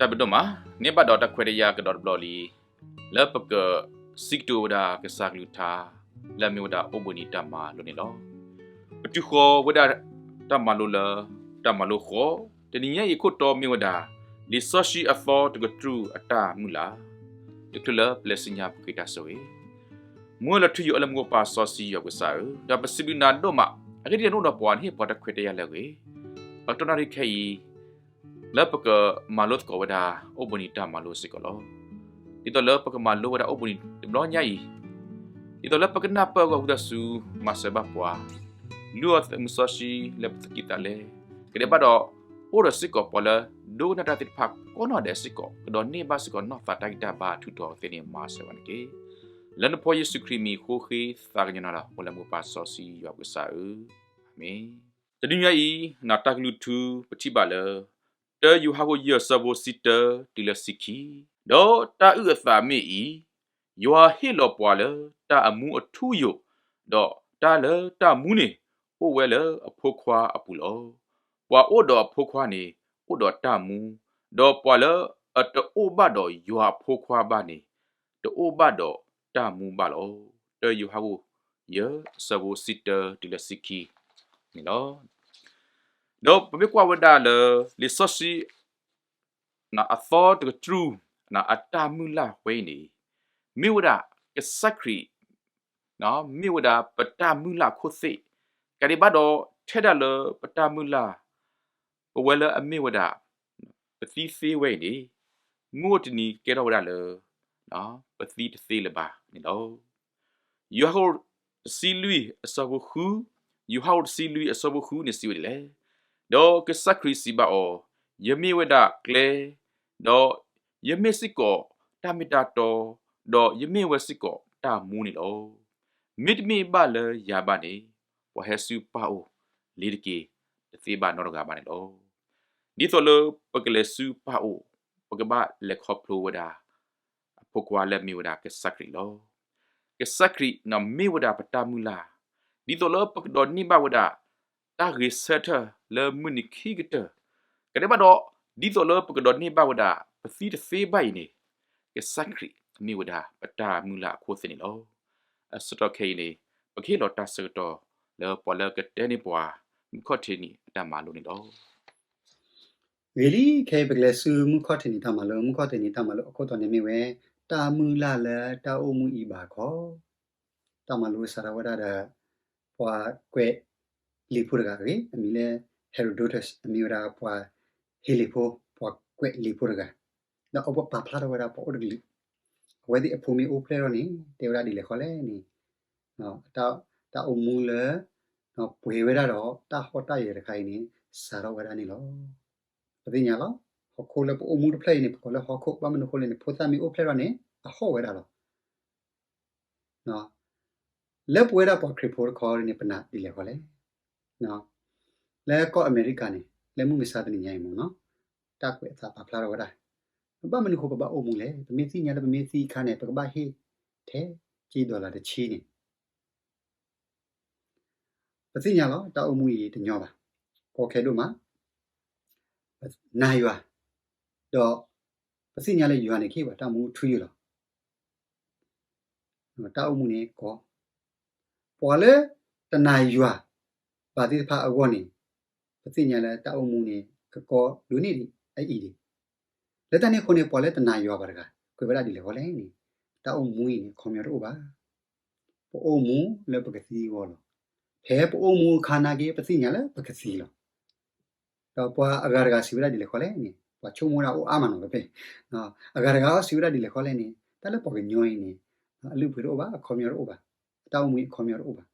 တၢ်ဘျုးဒိၣ်မး, န့ၢ်ဘၣ်ဒီးတၢ်ခွဲးတၢ်ယာ်ကဒီးတဘျီလံ, လၢပကစံးကတိၤဝဲဒၣ်ကစၢ်ကလုၢ်ကထါ လၢအမ့ၢ်ဝဲဒၣ်အိၣ်ဘှံးနံၤတၢ်မၤလိန့ၣ်လီၤ. ပတုၤဃီၤဝဲဒၣ်တၢ်မၤလိလၢ တၢ်မၤလိဃီ, တနံၤညါအံၤအခိၣ်တီမ့ၢ်ဝဲဒၣ် လံာ်စီဆှံအသီတကတြူၢ်အတၢ်မုၢ်လၢ်, တချုးလၢပလဲၤဆူညါပဃ့တၢ်ဆိၣ်ဂ့ၤ မုၢ်လၢထူယိာ်အလၢမူပၢ်စီဆှံယွၤပကစၢ်ဧၢ, ဒီးပစံးဘျုးနၤဒိၣ်မး, အဂ့ၢ်ဒ်အံၤ, နအိၣ်ဒီးပှၤ နဟ့ၣ်ပှၤတၢ်ခွဲးတၢ်ယာ်လၢအဂ့ၤ, ပကတီၢ်နၣ်ရံၣ်ခဲအံၤ လၢပကမၤလိသကိးဝဲဒၣ် အိၣ်ဘှံးနံၤတၢ်မၤလိစ့ၢ်ကီးလီၤ. ဒ်သိးလၢပကမၤလိဝဲဒၣ်အိၣ်ဘှံးနံၤတဘျီညါအံၤ, ဒ်သိးလၢပကနၢ်ပၢၢ်အဂီၢ်ဝံသးစူၤ မၤစၢၤဘၣ်ပှၤ, လုၢ်အီၣ်သမူစီဆှံလၢပသူၣ်ကံၢ်သးလဲ, ကဒဲးဘၣ်ဒီး အိၣ်ဒီးစ့ၢ်ကီးပှၤလၢ ဒိကနၣ်တၢ်သ့ၣ်တဖၣ်ကိးနီၢ်ဒဲးစ့ၢ်ကီး, ကဒိးန့ၢ်ဘၣ်စ့ၢ်ကီးနီၢ်သးတၢ်ဂံၢ်တၢ်ဘါအထူးထီၣ်သ့န့ၣ် မၤစၢၤဘၣ်န့ၣ်တက့ၢ်. လၢနဖိယ့ၣ်ၡူးခရံာ်မံၤအဃိ ဃ့သးကညီၤနၤလီၤ, အိၣ်လၢမူပၢ်စီဆှံယွၤပကစၢ်ဧၢ, အၤမ့ၣ်. တနံၤညါအံၤ တၢ်ကလုၢ်ထူပထံၣ်ဘၣ်လၢ တၢယိၤဟၣ်ခိၣ်ယဲၢ် အဆၢဖိတဆံတၢတုၤလၢတဆံခံ, ဒီးတၢ်အုၣ်အသးမ့ၢ်အံၤ, ယွၤဟ့ၣ်လီၤပှၤလၢတၢ်အမူအထူအယိာ်, ဒီးတၢ်လၢတၢ်မူန့ၣ် အိၣ်ဝဲလၢအဖိခွါအပူၤလီၤ. ပှၤအိၣ်ဒီးအဖိခွါန့ၣ် အိၣ်ဒီးတၢ်မူ, ဒီးပှၤလၢအတအိၣ်ဘၣ်ဒီးယွၤအဖိခွါဘၣ်န့ၣ် တအိၣ်ဘၣ်ဒီးတၢ်မူဘၣ်လီၤ. တၢယိၤဟၣ်ခိၣ်ယဲၢ် အဆၢဖိတဆံတၢတုၤလၢတဆံခံန့ၣ်လီၤ. ဒီးပမ့ၢ်ကွၢ်ဝဲဒၣ်လၢ လံာ်စီဆှံ အသီတကတြူၢ် အတၢ်မုၢ်လၢ်ဝဲအံၤန့ၣ် မ့ၢ်ဝဲဒၣ်ကစၢ်ခရံာ် မ့ၢ်ဝဲဒၣ်ပတၢ်မုၢ်လၢ်အခိၣ်သ့ၣ်, ကဒဲးဘၣ်ဒီး ထဲဒၣ်လၢပတၢ်မုၢ်လၢ် ပဝဲလၢအမ့ၢ်ဝဲဒၣ် ပသံသ့ဝဲအံၤန့ၣ် မုၢ်အိၣ်တနံၤကကဲထီၣ်ဝဲဒၣ်လၢ ပသံတသ့လၢၤဘၣ်န့ၣ်လီၤ. ယိၤဟၣ်ခိၣ်တဆံလွံၢ်အဆၢဖိဃု, ယိၤဟၣ်ခိၣ်တဆံလွံၢ်အဆၢဖိဃုန့ၣ်စံးဝဲဒ်လဲၣ်, ဒီးကစၢ်ခရံာ်စံးဘၣ်အီၤ, ယမ့ၢ်ဝဲဒၣ်ကျဲ, ဒီးယမ့ၢ်စ့ၢ်ကီးတၢ်မ့ၢ်တၢ်တီ, ဒီးယမ့ၢ်ဝဲစ့ၢ်ကီးတၢ်မူန့ၣ်လီၤ. မ့တမ့ၢ်ဘၣ်လၢယၤဘၣ်န့ၣ် ပှၤဟဲဆူပၢ်အိၣ်လ့ၤတက့ၤ တသ့ဘၣ်နီတဂၤဘၣ်န့ၣ်လီၤ. ဒ်သိးလၢပကလဲၤဆူပၢ်အိၣ် ပကဘၣ်လဲၤခီဖျိဝဲဒၣ် အဖိခွါလၢအမ့ၢ်ဝဲဒၣ်ကစၢ်ခရံာ်လီၤ. ကစၢ်ခရံာ်န့ၣ်မ့ၢ်ဝဲဒၣ်ပတၢ်မုၢ်လၢ်, ဒ်သိးလၢပကဒိးန့ၢ်ဘၣ်ဝဲဒၣ် တၢ်ဂဲၤဆၢထၢၣ်လၢမုၢ်နံၤခံကတၢၢ်, ကဒဲးဘၣ်ဒီး ဒ်သိးလၢပကဒိးန့ၢ်ဘၣ်ဝဲဒၣ် ပသံတသ့ဘၣ်အံၤန့ၣ် ကစၢ်ခရံာ်မ့ၢ်ဝဲဒၣ်ပတၢ်မုၢ်လၢ်အခိၣ်သ့ၣ်န့ၣ်လီၤ. အဆၢကတီၢ်ခဲအံၤန့ၣ် ပကဟ့ၣ်လီၤတၢ်ဆၢကတီၢ်လၢပှၤလၢကတဲန့ၢ်ပှၤ မုၢ်ခီၣ်ထံးနံၤအတၢ်မၤလိန့ၣ်လီၤ. ဂ့ၤလံ, ခဲအံၤပကလဲၤဆူမုၢ်ခီၣ်ထံးနံၤတၢ်မၤလိ, မုၢ်ခီၣ်ထံးနံၤတၢ်မၤလိအခိၣ်တီန့ၣ်မ့ၢ်ဝဲ တၢ်မုၢ်လၢ်လၢတၢ်အိၣ်မူအံၤဘၣ်ခီ, တၢ်မၤလိစးထီၣ်ဝဲဒၣ်ဒီး ပှၤကွဲးလံာ်ဖိတဂၤအဂ့ၢ်, အမံၤလၢ Herodotus, အမ့ၢ်ဝဲဒၣ်ပှၤဟ့လံာ်ဖိ, ပှၤကွဲးလံာ်ဖိတဂၤ, ဒီးအဝဲပာ်ဖျါထီၣ်ဝဲဒၣ်ပှၤအိၣ်တကလုာ်, အဝဲသ့ၣ်အဖိမ့ၢ်အိၣ်ဖျဲၣ်ထီၣ်န့ၣ် တဲဝဲဒၣ်ဒ်လဲၣ်ဃီလဲၣ်န့ၣ်, တၢ်အိၣ်မူလၢ ပှဲၤဝဲဒၣ်ဒီး တၢ်ဟီၣ်တၢ်ယၢၤတခါအံၤန့ၣ် စးထီၣ်ဝဲဒၣ်န့ၣ်လီၤ. ပသ့ၣ်ညါလီၤ, ဟီၣ်ခိၣ်လၢပအိၣ်မူတဖျၢၣ်အံၤန့ၣ် ပကိးလၢဟီၣ်ခိၣ်, ဘၣ်မနုၤအဃိလဲၣ်န့ၣ် ဖိသၣ်မ့ၢ်အိၣ်ဖျဲၣ်ထီၣ်န့ၣ် အဟီၣ်ဝဲဒၣ်လီၤ. လၢပဝဲဒၣ်ပှၤခရံာ်ဖိတခီန့ၣ် ပနာ်ဒ်လဲၣ်ဃီလဲၣ်. လၢကီၢ်အမဲရကၤန့ၣ် လၢမုၢ်မဆါတနံၤညါအံၤမ့ၢ်နီၤ, တၢ်ကွဲးအသးပာ်ဖျါထီၣ်ဝဲဒၣ်, ဘၣ်မနုၤအဃိပဘၣ်အိၣ်မူလဲၣ်. ပမ့ၢ်သ့ၣ်ညါလၢပမ့ၢ်သံအခါန့ၣ် ပကဘၣ်ဟ့ၣ်ထဲက့ dollar တဆံန့ၣ် ပသ့ၣ်ညါလီၤ, တၢ်အိၣ်မူအံၤတညီဘၣ်, ကီခဲဒိၣ်မး, ပနာ်ယွၤ, ဒီးပသ့ၣ်ညါလၢယွၤန့ၣ်ကဟ့ၣ်ပှၤတၢ်မူထူယိာ်လီၤ. တၢ်အိၣ်မူန့ၣ်ကီ, ပှၤလၢတနာ်ယွၤဘၣ်သ့ၣ်တဖၣ်အဂီၢ်န့ၣ် ပသ့ၣ်ညါလၢတၢ်အိၣ်မူန့ၣ် ကကီဒိၣ်န့ၢ်ဒံးအအံၤဒံး. လၢတၢ်န့ၣ်အဃိန့ၣ် ပှၤလၢတနာ်ယွၤဘၣ်တဂၤ ကွဲးဝဲဒၣ်ဒ်လဲၣ်ဃီလဲၣ်န့ၣ်, တၢ်အိၣ်မူအံၤန့ၣ် အခီပညီတအိၣ်ဘၣ်. ပအိၣ်မူလၢပကသံအဂီၢ်လီၤ. ဖဲပအိၣ်မူအခါနာ်က့ ပသ့ၣ်ညါလၢပကသံလီၤ. ဒီးပှၤအဂၤတဂၤစံးဝဲဒၣ်ဒ်လဲၣ်ဃီလဲၣ်န့ၣ်, ပှၤဆိကမိၣ်ဒၣ်အိၣ်အါမးနီၤဖဲ, အဂၤတဂၤစံးဝဲဒၣ်ဒ်လဲၣ်ဃီလဲၣ်န့ၣ်, တၢ်လၢပှၤကညီအံၤန့ၣ် အလုၢ်အပှ့ၤတအိၣ်ဘၣ်, အခီပညီတအိၣ်ဘၣ်, အတၢ်အိၣ်မူအခီပညီတအိၣ်ဘၣ်.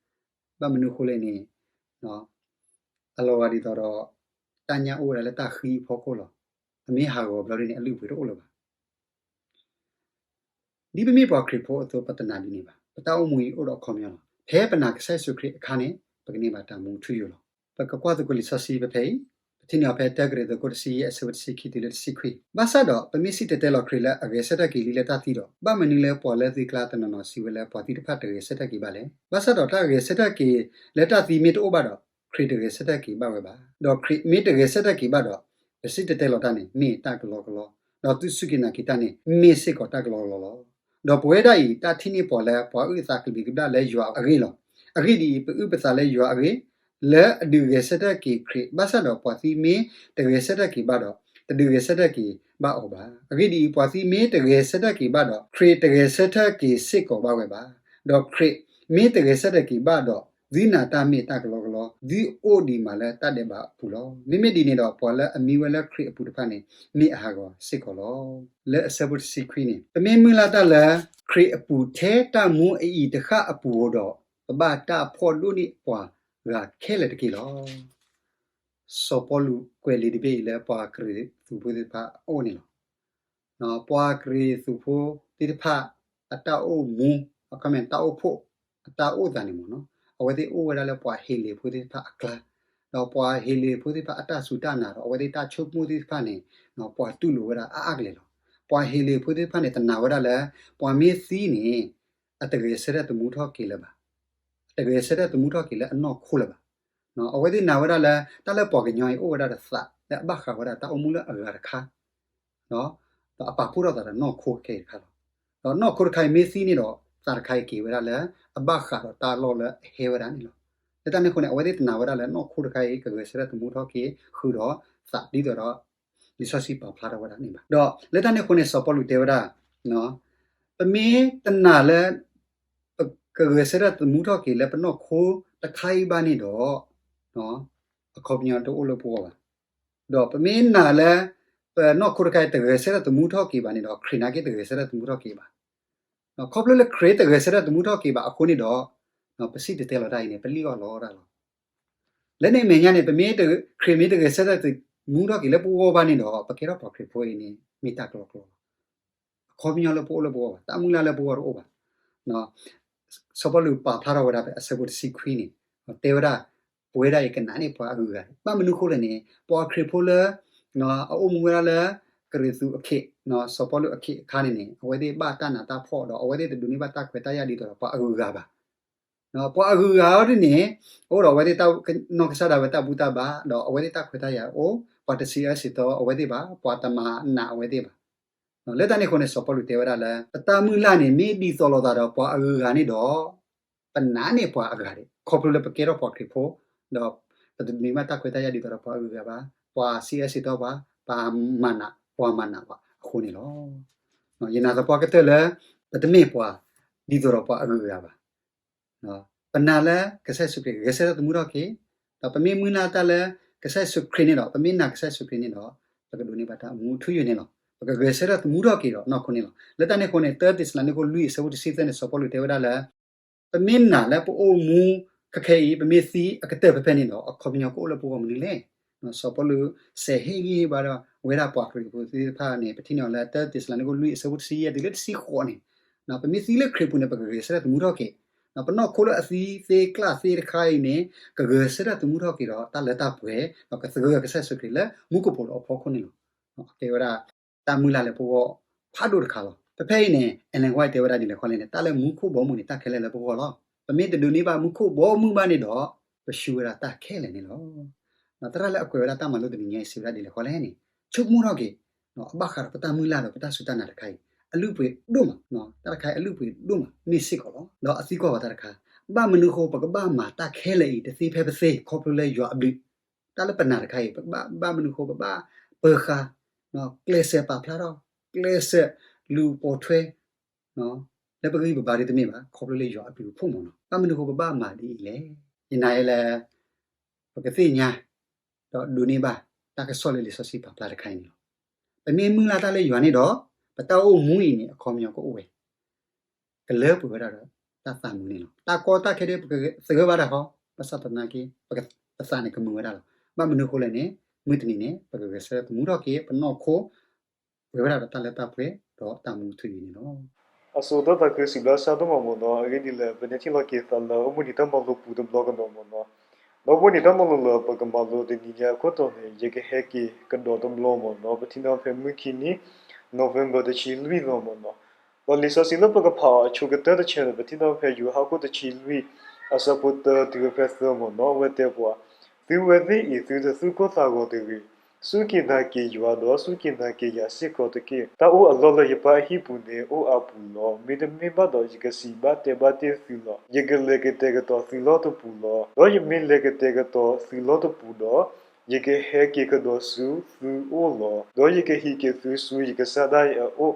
ဘၣ်မနုၤအဃိလဲၣ်န့ၣ်, အလီၤဂာ်ဒ်သိးဒီး တၢ်ညၣ်အိၣ်ဝဲဒၣ်လၢတၢ်ဃံအဖီခိၣ်လီၤ. အမ့ၢ်ဟးဂီၤဘျီဒ်န့ၣ် အလုၢ်အပှ့ၤတအိၣ်လၢၤဘၣ်. ဒ်ပမ့ၢ်ပှၤခရံာ်ဖိအသိး ပတနာ်ဒ်န့ၣ်ဘၣ်. ပတၢ်အိၣ်မူအံၤအိၣ်ဒီးအခီပညီလီၤ. ဖဲပနာ်ကစၢ်ယ့ၣ်ၡူးခရံာ်အခါန့ၣ် ပကန့ၢ်ဘၣ်တၢ်မူထူယိာ်လီၤ. ပကကွၢ်သကိးလံာ်စီဆှံဖဲအံၤ, ပထံၣ်န့ၢ်အီၤဖဲ တၢကရံၣ်သူး အခိၣ်တဆံယဲၢ် အဆၢဖိတဆံခံတုၤလၢတဆံခွံ. ဘၣ်ဆၣ်ဒီး ပမ့ၢ်စံၣ်တဲၤတဲလီၤခရံာ်လၢအဂဲၤဆၢထၢၣ်က့ၤလံလၢတၢ်သံဒီး, ဘၣ်မနုၤလၢပှၤလၢသုကျါတနီၤနီၤစံးဝဲလၢပှၤသံတဖၣ်တဂဲၤဆၢထၢၣ်က့ၤဘၣ်လဲၣ်. ဘၣ်ဆၣ်ဒီးတၢ်ဂဲၤဆၢထၢၣ်က့ၤလၢတၢ်သံမ့ၢ်တအိၣ်ဘၣ်ဒီး, ခရံာ်တဂဲၤဆၢထၢၣ်က့ၤဘၣ်ဝဲဘၣ်. ဒီးခရံာ်မ့ၢ်တဂဲၤဆၢထၢၣ်က့ၤဘၣ်ဒီး, ပစံၣ်တဲၤတဲလီၤတၢ်န့ၣ် မ့ၢ်တၢ်ကလီကလီ, ဒီးသုစူၢ်က့ၤနာ်က့ၤတၢ်န့ၣ် မ့ၢ်စ့ၢ်ကီးတၢ်ကလီကလီလီၤ. ဒီးပဝဲဒၣ်အံၤ တၢ်ထံၣ်န့ၢ်ပှၤလၢပှၤအုၣ်အသးကဘျံးကဘျၣ်လၢယွၤအဂ့ၢ်လီၤ. အဂ့ၢ်ဒ်အံၤ, ပအုၣ်ပသးလၢယွၤအဂ့ၢ်, လၢအဒုးဂဲၤဆၢထၢၣ်က့ၤခရံာ်, ဘၣ်ဆၣ်ဒီးပှၤသံမ့ၢ်တဂဲၤဆၢထၢၣ်က့ၤဘၣ်ဒီး, တဒုးဂဲၤဆၢထၢၣ်က့ၤဘၣ်အီၤဘၣ်. အဂ့ၢ်ဒ်အံၤ, ပှၤသံမ့ၢ်တဂဲၤဆၢထၢၣ်က့ၤဘၣ်ဒီး, ခရံာ်တဂဲၤဆၢထၢၣ်က့ၤစ့ၢ်ကီးဘၣ်ဝဲဘၣ်. ဒီးခရံာ်မ့ၢ်တဂဲၤဆၢထၢၣ်က့ၤဘၣ်ဒီး, သုနာ်တၢ်မ့ၢ်တၢ်ကလီကလီ, သုအိၣ်ဒံးမးလၢတၢ်ဒဲးဘးအပူၤလီၤ. မ့မ့ၢ်ဒ်န့ၣ်ဒီး ပှၤလၢအမံဝဲလၢခရံာ်အပူၤတဖၣ်န့ၣ် မ့ၢ်အဟးဂီၤစ့ၢ်ကီးလီၤ. လၢအဆၢဖိတဆံခွံန့ၣ်, ပမ့ၢ်မုၢ်လၢ်တၢ်လၢ ခရံာ်အပူၤထဲတၢ်မူအအံၤတဃၣ်အပူၤဧိၤဒီး, ပဘၣ်တၢ်ဖှီၣ်ဒိၣ်န့ၢ်ပှၤဂၤခဲလၢာ်တက့ၢ်လီၤ. စီၤပီလူးကွဲးလံာ်တဘ့ၣ်အံၤလၢပှၤကရံၣ်သူးဖိသ့ၣ်တဖၣ်အအိၣ်န့ၣ်လီၤ. ပှၤကရံၣ်သူးဖိသ့ၣ်တဖၣ် အတၢ်အိၣ်မူ, အခီပညီတၢ်အိၣ်ဖှိၣ် အတၢ်အိၣ်သးန့ၣ်မ့ၢ်နီၤ, အဝဲသ့ၣ်အိၣ်ဝဲဒၣ်လၢပှၤဟ့လ့ၣ်ဖိသ့ၣ်တဖၣ်အကျါ, ဒီးပှၤဟ့လ့ၣ်ဖိသ့ၣ်တဖၣ်အတၢ်စူၢ်တၢ်နာ်ဒီး အဝဲသ့ၣ်တၢ်ဆိကမိၣ်သ့ၣ်တဖၣ်န့ၣ် ပှၤတူၢ်လိာ်ဝဲဒၣ်အါအါကလဲာ်လီၤ. ပှၤဟ့လ့ၣ်ဖိသ့ၣ်တဖၣ်န့ၣ် တနာ်ဝဲဒၣ်လၢ ပှၤမ့ၢ်သံန့ၣ် အတဂဲၤဆၢထၢၣ်သမူထီၣ်က့ၤလၢၤဘၣ်. အတဂဲၤဆၢထၢၣ်သမူထီၣ်က့ၤလၢအနီၢ်ခိလၢၤဘၣ်. အဝဲသ့ၣ်နာ်ဝဲဒၣ်လၢ တၢ်လၢပှၤကညီအံၤအိၣ်ဝဲဒၣ်ဒီးသးလၢအဘၣ်ဃးဝဲဒၣ်တၢ်အိၣ်မူလၢအဂၤတခါ, ဒီးအပာ်ဖှိၣ်ထီၣ်သးဒီးနီၢ်ခိခဲအံၤတခါလီၤ. ဒီးနီၢ်ခိတခါအံၤမ့ၢ်သံန့ၣ်ဒီး သးတခါအံၤက့ၤဝဲဒၣ်လၢ အဘၣ်ဃးဒီးတၢ်လီၢ်လၢအဟဲဝဲဒၣ်န့ၣ်လီၤ. လၢတၢ်န့ၣ်အဃိန့ၣ် အဝဲသ့ၣ်တနာ်ဝဲဒၣ်လၢနီၢ်ခိတခါအံၤ ကဂဲၤဆၢထၢၣ်သမူထီၣ်က့ၤဃုာ်ဒီးသးဒ်သိးဒီး လံာ်စီဆှံပာ်ဖျါထီၣ်ဝဲဒၣ်န့ၣ်ဘၣ်. ဒီးလၢတၢ်န့ၣ်အဃိန့ၣ် စီၤပီလူးတဲဝဲဒၣ် ပမ့ၢ်တနာ်လၢ ပကဂဲၤဆၢထၢၣ်သမူထီၣ်က့ၤလၢပနီၢ်ခိတခါအံၤဘၣ်န့ၣ်ဒီး အခီပညီတအိၣ်လၢပဂီၢ်ဘၣ်. ဒီးပမ့ၢ်နာ်လၢ ပနီၢ်ခိတခါအံၤတဂဲၤဆၢထၢၣ်သမူထီၣ်က့ၤဘၣ်န့ၣ်ဒီး ခရံာ်နာ်က့တဂဲၤဆၢထၢၣ်သမူထီၣ်က့ၤဘၣ်. ခီဖျိလၢခရံာ်တဂဲၤဆၢထၢၣ်သမူထီၣ်က့ၤဘၣ်အဃိန့ၣ်ဒီး ပစံၣ်တဲၤတဲလီၤတၢ်အံၤန့ၣ် ပလံၣ်အီၣ်လီအီၣ်တၢ်လီၤ. လၢန့ၣ်အမဲာ်ညါန့ၣ် ပမ့ၢ် ခရံာ်မ့ၢ်တဂဲၤဆၢထၢၣ်သမူထီၣ်က့ၤလၢပဂီၢ်ဘၣ်န့ၣ်ဒီး ပကဲထီၣ်ပှၤခရံာ်ဖိအံၤန့ၣ် မ့ၢ်တၢ်ကလီကလီလီၤ. အခီပညီလၢပအိၣ်လၢပဂီၢ်ဘၣ်, တၢ်မုၢ်လၢ်လၢပဂီၢ်တအိၣ်ဘၣ်. စီၤပီလူးပာ်ဖျါထီၣ်ဝဲဒၣ်ဖဲအဆၢဖိတဆံခွံန့ၣ် တဲဝဲဒၣ် ပဝဲဒၣ်အံၤကနာ်န့ၢ်ပှၤအဂုၤအဂၤန့ၣ် ဘၣ်မနုၤအဃိလဲၣ်န့ၣ် ပှၤခရံာ်ဖိလၢ အအိၣ်မူဝဲဒၣ်လၢ ကရံၣ်သူးအခ့, စီၤပီလူးအခ့အခါန့ၣ်န့ၣ် အဝဲသ့ၣ်ဘၣ်တၢ်နးတၢ်ဖှီၣ်ဒီး အဝဲသ့ၣ်တဒိးန့ၢ်ဘၣ်တၢ်ခွဲးတၢ်ယာ်ဒ်သိးဒီးပှၤအဂုၤအဂၤဘၣ်. ပှၤအဂုၤအဂၤအံၤဒ်န့ၣ် အိၣ်ဒီးအဝဲသ့ၣ်တၢ်နီၢ်ကစၢ်ဒၣ်ဝဲတၢ်ဘူၣ်တၢ်ဘါ ဒီးအဝဲသ့ၣ်တၢ်ခွဲးတၢ်ယာ်အိၣ်, ပှၤတစံးအၢစံးသီအဝဲသ့ၣ်ဘၣ်, ပှၤတမၤနးအဝဲသ့ၣ်ဘၣ်. လၢတၢ်န့ၣ်အဃိန့ၣ် စီၤပီလူးတဲဝဲဒၣ်လၢ ပတၢ်မုၢ်လၢ်န့ၣ် မ့ၢ်ဒ်သိးလိာ်သးဒီးပှၤအဂုၤအဂၤန့ၣ်ဒီး ပနာ်န့ၢ်ပှၤအဂၤဒံး ခီဖျိလၢပကဲထီၣ်ပှၤခရံာ်ဖိ, ဒီးပတဒိးန့ၢ်ဘၣ်တၢ်ခွဲးတၢ်ယာ်ဒ်သိးဒီးပှၤအဂုၤအဂၤဘၣ်, ပှၤစံးအၢစံးသီပှၤ, ပှၤမၤနး, ပှၤမၤနးပှၤအဃိန့ၣ်လီၤ. ယနာ်သပှၢ်ကတၢၢ်လၢ ပတမ့ၢ်ပှၤ ဒ်သိးဒီးပှၤအဂုၤအဂၤဘၣ်. ပနာ်လၢကစၢ်ယ့ၣ်ၡူးခရံာ်ဂဲၤဆၢထၢၣ်သမူထီၣ်က့ၤ, ဒီးပမ့ၢ်မုၢ်လၢ်တၢ်လၢကစၢ်ယ့ၣ်ၡူးခရံာ်န့ၣ်ဒီး ပမ့ၢ်နာ်ကစၢ်ယ့ၣ်ၡူးခရံာ်န့ၣ်ဒီး ပကဒိးန့ၢ်ဘၣ်တၢ်မူထူယိာ်န့ၣ်လီၤ. ပကဂဲၤဆၢထၢၣ်သမူထီၣ်က့ၤဒီးနီၢ်ခိန့ၣ်လီၤ. လၢတၢ်န့ၣ်အဃိန့ၣ် သၢတ့ၤစလၤနံးခိၣ်လွံၢ်အဆၢဖိတဆံသၢန့ၣ် စီၤပီလူးတဲဝဲဒၣ်လၢ ပမ့ၢ်နာ်လၢပအိၣ်မူခဲခဲအံၤ ပမ့ၢ်သံအကတၢၢ်ဖဲဖဲန့ၣ်ဒီး အခီပညီကအိၣ်လၢပဂီၢ်မနုၤလဲၣ်. စီၤပီလူးစဲးဟ့ၣ်ဂံၢ်ဟ့ၣ်ဘါဒီး ဝဲဒၣ်ပှၤခရံာ်ဖိသ့ၣ်တဖၣ်န့ၣ် ပထံၣ်န့ၢ်အီၤလၢ သၢတ့ၤစလၤနံးခိၣ်လွံၢ်အဆၢဖိတဆံယဲၢ်တုၤလၢတဆံဃိးန့ၣ်, ပမ့ၢ်သံလၢခရံာ်ပူၤန့ၣ် ပကဂဲၤဆၢထၢၣ်သမူထီၣ်က့ၤ, ပနီၢ်ခိလၢအသံသ့ကျၢ်သ့တခါအံၤန့ၣ် ကဂဲၤဆၢထၢၣ်သမူထီၣ်က့ၤဒီးတၢ်လၢတၢ်ပှဲၤ, ဒီးကသဂၢၢ်ကစၢ်ယ့ၣ်ၡူးခရံာ်လၢမူကပိာ်လိၤအဖီခိၣ်န့ၣ်လီၤ. အကဲဝဲဒၣ် တၢ်မုၢ်လၢ်လၢပဂီၢ်ဖးဒိၣ်တခါလီၤ. ဖဲဖဲအံၤန့ၣ် Ellen White တဲဝဲဒၣ်ဒ်လဲၣ်ဃီလဲၣ်န့ၣ် တၢ်လၢမူခိၣ်ဘီမုၢ်န့ၣ် တၢ်ခဲလၢာ်လၢပဂီၢ်လီၤ. ပမ့ၢ်တဒိးန့ၢ်ဘၣ်မူခိၣ်ဘီမုၢ်ဘၣ်န့ၣ်ဒီး ပရှုံးဝဲဒၣ်တၢ်ခဲလၢာ်န့ၣ်လီၤ. သရၣ်လၢအကွဲးဝဲဒၣ်တၢ်မၤလိတနံၤညါအံၤ စံးဝဲဒၣ်ဒ်လဲၣ်ဃီလဲၣ်န့ၣ် ဆိကမိၣ်ထီၣ်က့ၤ အဘၣ်ဃးဒီးပတၢ်မုၢ်လၢ်ဒီးပတၢ်စူၢ်တၢ်နာ်တခါအံၤ အလုၢ်အပှ့ၤဒိၣ်မး, တၢ်တခါအံၤအလုၢ်အပှ့ၤဒိၣ်မး မ့ၢ်စ့ၢ်ကီးလီၤ. ဒီးအသံကွၢ်ဝဲတၢ်တခါ, ဘၣ်မနုၤအဃိ ပကဘၣ်မၤတၢ်ခဲလၢာ်အံၤ တသ့ဖဲပသ့ ခီဖျိလၢယွၤအဘျုး, တၢ်လၢပနာ်တခါအံၤ ပဘၣ်, ဘၣ်မနုၤအဃိ ပဘၣ်ပၢၤဃာ် ကျဲးစၢးပာ်ဖျါထီၣ်, ကျဲးစၢးလူၤပိာ်ထွဲ လၢပဂံၢ်ပဘါဒ်တမ့ၢ်ဘၣ် ခီဖျိလၢယွၤအဘျုးအဖှိၣ်မ့ၢ်နီၤ. ဘၣ်မနုၤအဃိပဘၣ်မၤဒ်အံၤလဲၣ်. ယနာ်လၢ ပကသ့ၣ်ညါ ဒီးဒိးန့ၢ်ဘၣ် တၢ်ကစီၣ်လၢလံာ်စီဆှံပာ်ဖျါတခါအံၤန့ၣ်လီၤ. ပမ့ၢ်မုၢ်လၢ်တၢ်လၢယွၤန့ၣ်ဒီး ပတၢ်အိၣ်မူအံၤန့ၣ် အခီပညီကအိၣ်ဝဲ ကလၢပှဲၤဝဲဒၣ်ဒီးတၢ်သးမုာ်န့ၣ်လီၤ. တၢ်ကီတၢ်ခဲဒ်ပကသဂၢၢ်ဘၣ်တၢ်ဃီ, ဘၣ်ဆၣ်သနာ်က့ ပသးန့ၣ်ကမုာ်ဝဲဒၣ်လီၤ. ဘၣ်မနုၤအဃိလဲၣ်န့ၣ် မုၢ်တနံၤန့ၣ် ပကဂဲၤဆၢထၢၣ်သမူထီၣ်က့ၤ ပနီၢ်ခိ ပှဲၤဝဲဒၣ်ဒီးတၢ်လၢတၢ်ပှဲၤ ဒီးတၢ်မူထူယိာ်န့ၣ်လီၤ. အစိၤသီသးခုစံးဘျုးစံးဒိၣ်မးမ့ၢ်နီၤ, အဂ့ၢ်ဒ်လဲၣ် ပန့ၢ်ထံၣ်လီၤက့ၤသးလၢအိၣ်ဘှံးနံၤတၢ်မၤလိပူၤတဘျီကဒီးမ့ၢ်နီၤ, ဒီးအိၣ်ဘှံးနံၤတၢ်မၤလိလၢပကမၤလိတနံၤညါအခိၣ်တီန့ၣ် ယကဟဲက့ၤကဒီးတဘျီမ့ၢ်နီၤ, ပထံၣ်န့ၢ်ဖဲမုၢ်ခံနံၤ November တဆံလွံၢ်သီမ့ၢ်နီၤ, ဒီးလံာ်စီဆှံလၢပကဖးအီၤအဆိကတၢၢ်တဆၢန့ၣ် ပထံၣ်န့ၢ်ဖဲယိၤဟၣ်အခိၣ်တဆံလွံၢ် အဆၢဖိတၢတုၤဝဲဖဲသၢမ့ၢ်နီၤ, အဝဲတဲပှၤ, သုဝဲသ့ၣ်အံၤ သုတသူၣ်ကိၢ်သးဂီၤတဂ့ၤ စူၢ်က့ၤနာ်က့ၤယွၤ, ဒီးစူၢ်က့ၤနာ်က့ၤယၤစ့ၢ်ကီးတက့ၢ်. တၢ်အိၣ်အလီၢ်လၢယပၢ်အဟံၣ်ပူၤန့ၣ် အိၣ်အါပူၤလီၤ. မ့တမ့ၢ်ဘၣ်ဒီး ယကစံးဘၣ်တဲဘၣ်တ့ၢ်သုလီၤ. ယကလဲၤကတဲာ်ကတီၤသုလီၢ်တပူၤလီၤ. ဒီးယမ့ၢ်လဲၤကတဲာ်ကတီၤသုလီၢ်တပူၤဒီး, ယကဟဲက့ၤကဒီးဆူသုအိၣ်လီၤ. ဒီးယကဟံးက့ၤသုဆူယကစၢ်ဒၣ်ယဲအအိၣ်,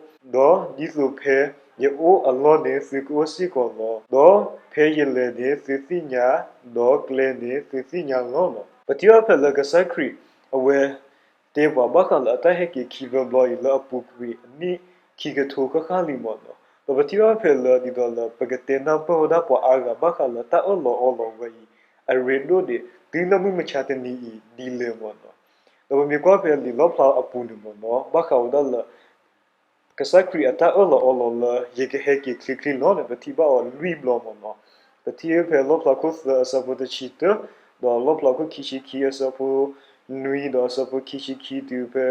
ဒီးဒ်သိးဖဲယအိၣ်အလီၢ်န့ၣ် သုကအိၣ်စ့ၢ်ကီးလီၤ. ဒီးဖဲယလဲၤန့ၣ်သုသ့ၣ်ညါ, ဒီးကျဲန့ၣ်သုသ့ၣ်ညါလီၤလီၤ. ပထံၣ်ဘၣ်ဖဲလၢကစၢ်ခရံာ် အဝဲ တဲပှၤဘၣ်ဃးလၢအတၢ်ဟဲက့ၤခံဘျီဘျီအံၤ လၢအပူၤကွံာ်အနံၣ်ခံကထိဃၣ်ဃၣ်လံမ့ၢ်နီၤ. ဒီးပထံၣ်ဘၣ်ဖဲလၢ ဒ်သိးလၢ ပကတဲနၢ်ပၢၢ်ဝဲဒၣ်ပှၤအါဂၤဘၣ်ဃးလၢတၢ်အၢၣ်လီၤအီလီၤဝဲအံၤ အရ့ဒိၣ်ဒံး တုၤလၢမုၢ်မဆါတနံၤအံၤဒ်လဲၣ်မ့ၢ်နီၤ. ဒီးပမ့ၢ်ကွၢ်ဖဲလံာ်လီၣ်ဖျါအပူၤန့ၣ်မ့ၢ်နီၤ ဘၣ်ဃးဝဲဒၣ်လၢ ကစၢ်ခရံာ်အတၢ်အၢၣ်လီၤအီလီၤလၢ ယကဟဲက့ၤချ့ချ့လီၤန့ၣ် ပထံၣ်ဘၣ်အီၤလွံၢ်ဘျီမ့ၢ်နီၤ. ပထံၣ်ဖဲလီၣ်ဖျါခိၣ်သၢအဆၢဖိတဆံတၢ, ဒီးလီၣ်ဖျါခိၣ်ခံဆံခံအဆၢဖိနွံ, ဒီးအဆၢဖိခံဆံခံတုၤဖဲ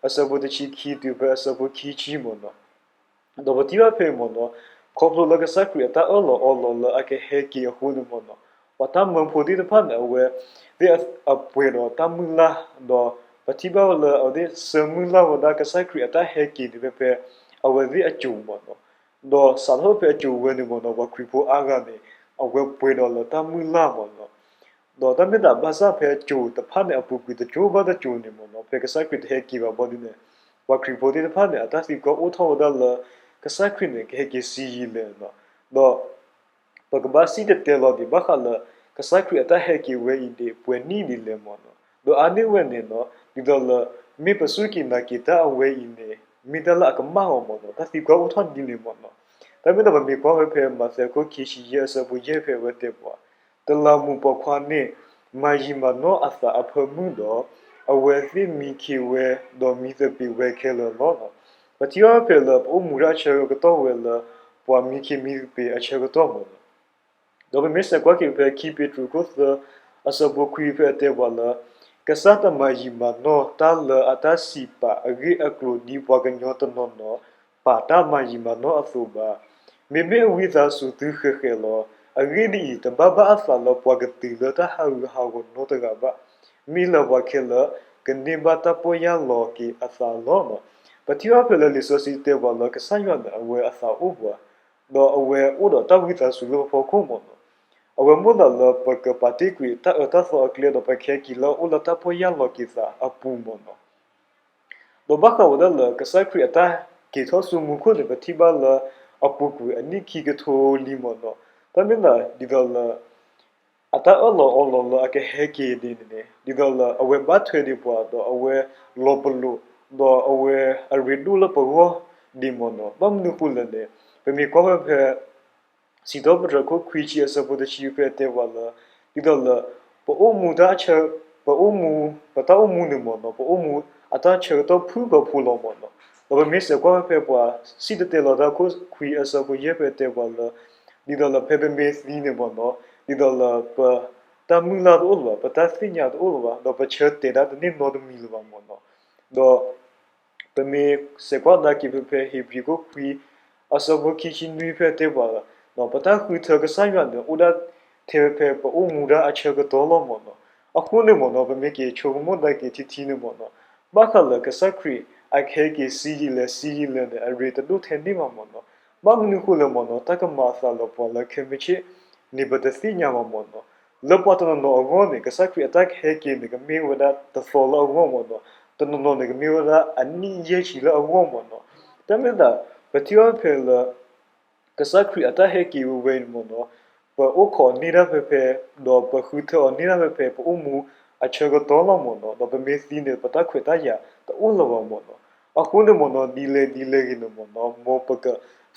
အဆၢဖိတဆံခံတုၤဖဲအဆၢဖိခံဆံမ့ၢ်နီၤ. ဒီးပထံၣ်ဘၣ်ဖဲမ့ၢ်နီၤ ခီဖျိလၢကစၢ်ခရံာ်အတၢ်အၢၣ်လီၤအီလီၤလၢအကဟဲက့ၤအဃိန့ၣ်မ့ၢ်နီၤ ပှၤတၢ်မၢဖိသ့ၣ်တဖၣ်န့ၣ် အဝဲသ့ၣ်အပှဲၤဒီးတၢ်မုၢ်လၢ်, ဒီးပထံၣ်ဘၣ်ဝဲလၢအဝဲသ့ၣ်ဆၢမုၢ်လၢ်ဝဲဒၣ်ကစၢ်ခရံာ်အတၢ်ဟဲက့ၤန့ၣ်ဖဲဖဲ အဝဲသ့ၣ်အစိၤမ့ၢ်နီၤ. ဒီးစးထီၣ်ဖဲအစိၤဝဲန့ၣ်မ့ၢ်နီၤ ပှၤခရံာ်ဖိအါဂၤန့ၣ် အဝဲပှဲၤဒီးလၢတၢ်မုၢ်လၢ်မ့ၢ်နီၤ. ဒီးတၢ်မ့ၢ်သးဘၣ်ဆၣ်ဖဲအစိၤတဖၣ်န့ၣ် အပူၤကွံာ်တစိၤဘၣ်တစိၤန့ၣ်မ့ၢ်နီၤ ဖဲကစၢ်ခရံာ်တဟဲက့ၤဘၣ်ဘီဒ်န့ၣ် ပှၤခရံာ်ဖိသ့ၣ်တဖၣ်န့ၣ် အတၢ်သံကွၢ်အိၣ်ထီၣ်ဝဲဒၣ်လၢ ကစၢ်ခရံာ်န့ၣ် ကဟဲက့ၤဆံးယံာ်လဲၣ်နီၤ. ဒီး ပကဘၣ်စံၣ်တဲၤတဲလီၤဒံးဘၣ်ဃးလၢ ကစၢ်ခရံာ်အတၢ်ဟဲက့ၤဝဲအံၤန့ၣ် ပှဲၤနံၣ်ဒ်လဲၣ်မ့ၢ်နီၤ. ဒီးအါန့ၢ်ဝဲန့ၣ်နီၤ ဒ်သိးလၢ မ့ၢ်ပစူၢ်က့ၤနာ်က့ၤတၢ်အဝဲအံၤန့ၣ် မ့ၢ်တၢ်လၢအကမၣ်အီၤမ့ၢ်နီၤ တၢ်သံကွၢ်အိၣ်ထီၣ်ဒ်န့ၣ်မ့ၢ်နီၤ. တၢ်မ့ၢ်ဒီးပမ့ၢ်ကွၢ်ဝဲဖဲမးသဲခိၣ်ခံဆံယဲၢ်အဆၢဖိယဲၢ်ဖဲအဝဲတဲပှၤ တလးမူးပိာ်ခွါန့ၣ် မၤယံာ်မၤနီၢ်အသးအဖၢမုၢ်ဒီး အဝဲသ့ၣ်မံခ့ဝဲ ဒီးမံသပ့ၤဝဲခဲလၢာ်လီၤ. ပထံၣ်ဘၣ်ဖဲလၢပအိၣ်မူဒၣ်အဆၢကတီၢ်ဝဲလၢ ပှၤမံခ့မံသပ့ၤအဆၢကတီၢ်မ့ၢ်နီၤ. ဒီးပမ့ၢ်စဲးကွၢ်က့ၤဖဲခံပ့းတရူးခိၣ်သၢ အဆၢဖိခွံဖဲအတဲပှၤလၢ ကစၢ်တမၤယံာ်မၤနီၢ်တၢ်လၢအတၢ်စံးပာ်အဂ့ၢ်အကျိၤဒ်ပှၤကညီတနီၤနီၤ ပာ်တၢ်မၤယံာ်မၤနီၢ်အသိးဘၣ်. မ့မ့ၢ်အဝံသးစူၤသုဃဲၤဃဲၤလီၤ. အဂ့ၢ်ဒ်အံၤ, တဘၣ်ဘၣ်အသးလၢပှၤကတုၤလၢတၢ်ဟးဂူာ်ဟးဂီၤနီတဂၤဘၣ်. မ့ၢ်လၢပှၤခဲလၢာ်ကန့ၢ်ဘၣ်တၢ်ပီၢ်ယၢ်လီၤက့ၤအသးလီၤ. ပထံၣ်ဘၣ်ဖဲလၢလံာ်စီဆှံတဲပှၤလၢကစၢ်ယွၤန့ၣ် အဝဲအသးအိၣ်ပှၤ, ဒီးအဝဲအိၣ်ဒီးတၢ်ဝံသးစူၤလၢပဖီခိၣ်မ့ၢ်နီၤ. အဝဲမိၣ်သးလၢပကပာ်တ့ၢ်ကွံာ်တၢ်အၢတၢ်သီအကျဲ ဒီးပကဟဲက့ၤလၢအအိၣ်လၢတၢ်ပီၢ်ယၢ်လီၤက့ၤသးအပူၤမ့ၢ်နီၤ. ဒီးဘၣ်ဃးဝဲဒၣ်လၢကစၢ်ခရံာ်အတၢ်က့ၤထီၣ်ဆူမူခိၣ်န့ၣ် ပထံၣ်ဘၣ်လၢအပူၤကွံာ်အနံၣ်ခံကထိလံမ့ၢ်နီၤ. တၢ်မ့ၢ်သးဒ်သိးလၢ အတၢ်အၢၣ်လီၤအီလီၤလၢအကဟဲက့ၤန့ၣ်န့ၣ် ဒ်သိးလၢအဝဲဘၣ်ထွဲဒံးပှၤ ဒီးအဝဲလီၤပလိာ် ဒီးအဝဲအရ့ဒိၣ်လၢပဂီၢ်ဒံးမ့ၢ်နီၤ. ဘၣ်မနုၤအဃိလဲၣ်န့ၣ် ပမ့ၢ်ကွၢ်ဝဲဖဲ စံးထီၣ်ပတြၢၤခိၣ်ခွံဆံအဆၢဖိတဆံဖဲတဲပှၤလၢ ဒ်သိးလၢ ပအိၣ်မူတၢ်ဆၢ ပအိၣ်မူ ပတၢ်အိၣ်မူန့ၣ်မ့ၢ်နီၤ ပအိၣ်မူအတၢ်ဆၢကတီၢ်ဖုၣ်ကိာ်ဖိလီၤမ့ၢ်နီၤ. ဒီးပမ့ၢ်စဲးကွၢ်ဝဲဖဲပှၤစံၣ်တဲၤတဲလီၤတၢ်ခိၣ်ခွံအဆၢဖိယဲၢ်ဖဲတဲပှၤလၢ ဒ်သိးလၢဖဲပမ့ၢ်သံန့ၣ်မ့ၢ်နီၤ ဒ်သိးလၢပတၢ်မုၢ်လၢ်တအိၣ်လၢၤဘၣ် ပတၢ်သ့ၣ်ညါတအိၣ်လၢၤဘၣ် ဒီးပဆၢတဲာ်ဒၣ်တန့ၢ်နီတမံၤလၢၤဘၣ်မ့ၢ်နီၤ. ဒီး ပမ့ၢ်စဲးကွၢ်သနာ်က့ဖဲဖဲ ဧ့ၤဘြံၤခိၣ်ခွံ အဆၢဖိခံဆံနွံဖဲတဲပှၤလၢ ပတၢ်ဃုထၢကစၢ်ယွၤန့ၣ် အိၣ်ဒၣ်ထဲဖဲပအိၣ်မူဒၣ်အဆၢကတီၢ်လီၤမ့ၢ်နီၤ. အဃိန့ၣ်မ့ၢ်နီၤ ပမ့ၢ်က့ၤဆိကမိၣ်သနာ်က့ထံထံန့ၣ်မ့ၢ်နီၤ ဘၣ်ဃးလၢကစၢ်ခရံာ်အကဟဲက့ၤဆံးယံာ်လဲၣ်ဆံးယံာ်လဲၣ်န့ၣ် အရ့တဒိၣ်ထဲန့ၣ်ဘၣ်မ့ၢ်နီၤ. ဘၣ်မနုၤအဃိလဲၣ်မ့ၢ်နီၤ တၢ်ကမၤအသးလၢပှၤလၢခဲမုၢ်ဆ့ၣ်န့ၣ် ပတသ့ၣ်ညါဘၣ်မ့ၢ်နီၤ. လၢပှၤတနီၤနီၤအဂီၢ်န့ၣ် ကစၢ်ခရံာ်အတၢ်ကဟဲက့ၤန့ၣ် ကမ့ၢ်ဝဲဒၣ်တသီလၢအဂီၢ်မ့ၢ်နီၤ. တနီၤနီၤန့ၣ် ကမ့ၢ်ဝဲဒၣ်အနံၣ်ယဲၢ်ဆံလၢအဂီၢ်မ့ၢ်နီၤ. တၢ်မ့ၢ်သး ပထံၣ်ဘၣ်ဖဲလၢ ကစၢ်ခရံာ်အတၢ်ဟဲက့ၤဝဲဝဲအံၤန့ၣ်မ့ၢ်နီၤ ပအိၣ်ခိးန့ၢ်တၢ်ဖဲဖဲ ဒီးပဃုထၢအီၤန့ၢ်တၢ်ဖဲဖဲ ပအိၣ်မူအဆၢကတီၢ်လီၤမ့ၢ်နီၤ. ဒီးပမ့ၢ်သံန့ၣ် ပတၢ်ခွဲးတၢ်ယာ်တအိၣ်လၢၤဘၣ်မ့ၢ်နီၤ. အဃိန့ၣ်မ့ၢ်နီၤ ဒ်လဲၣ်ဒ်လဲၣ်ဂ့ၤန့ၣ်မ့ၢ်နီၤ မ်ပက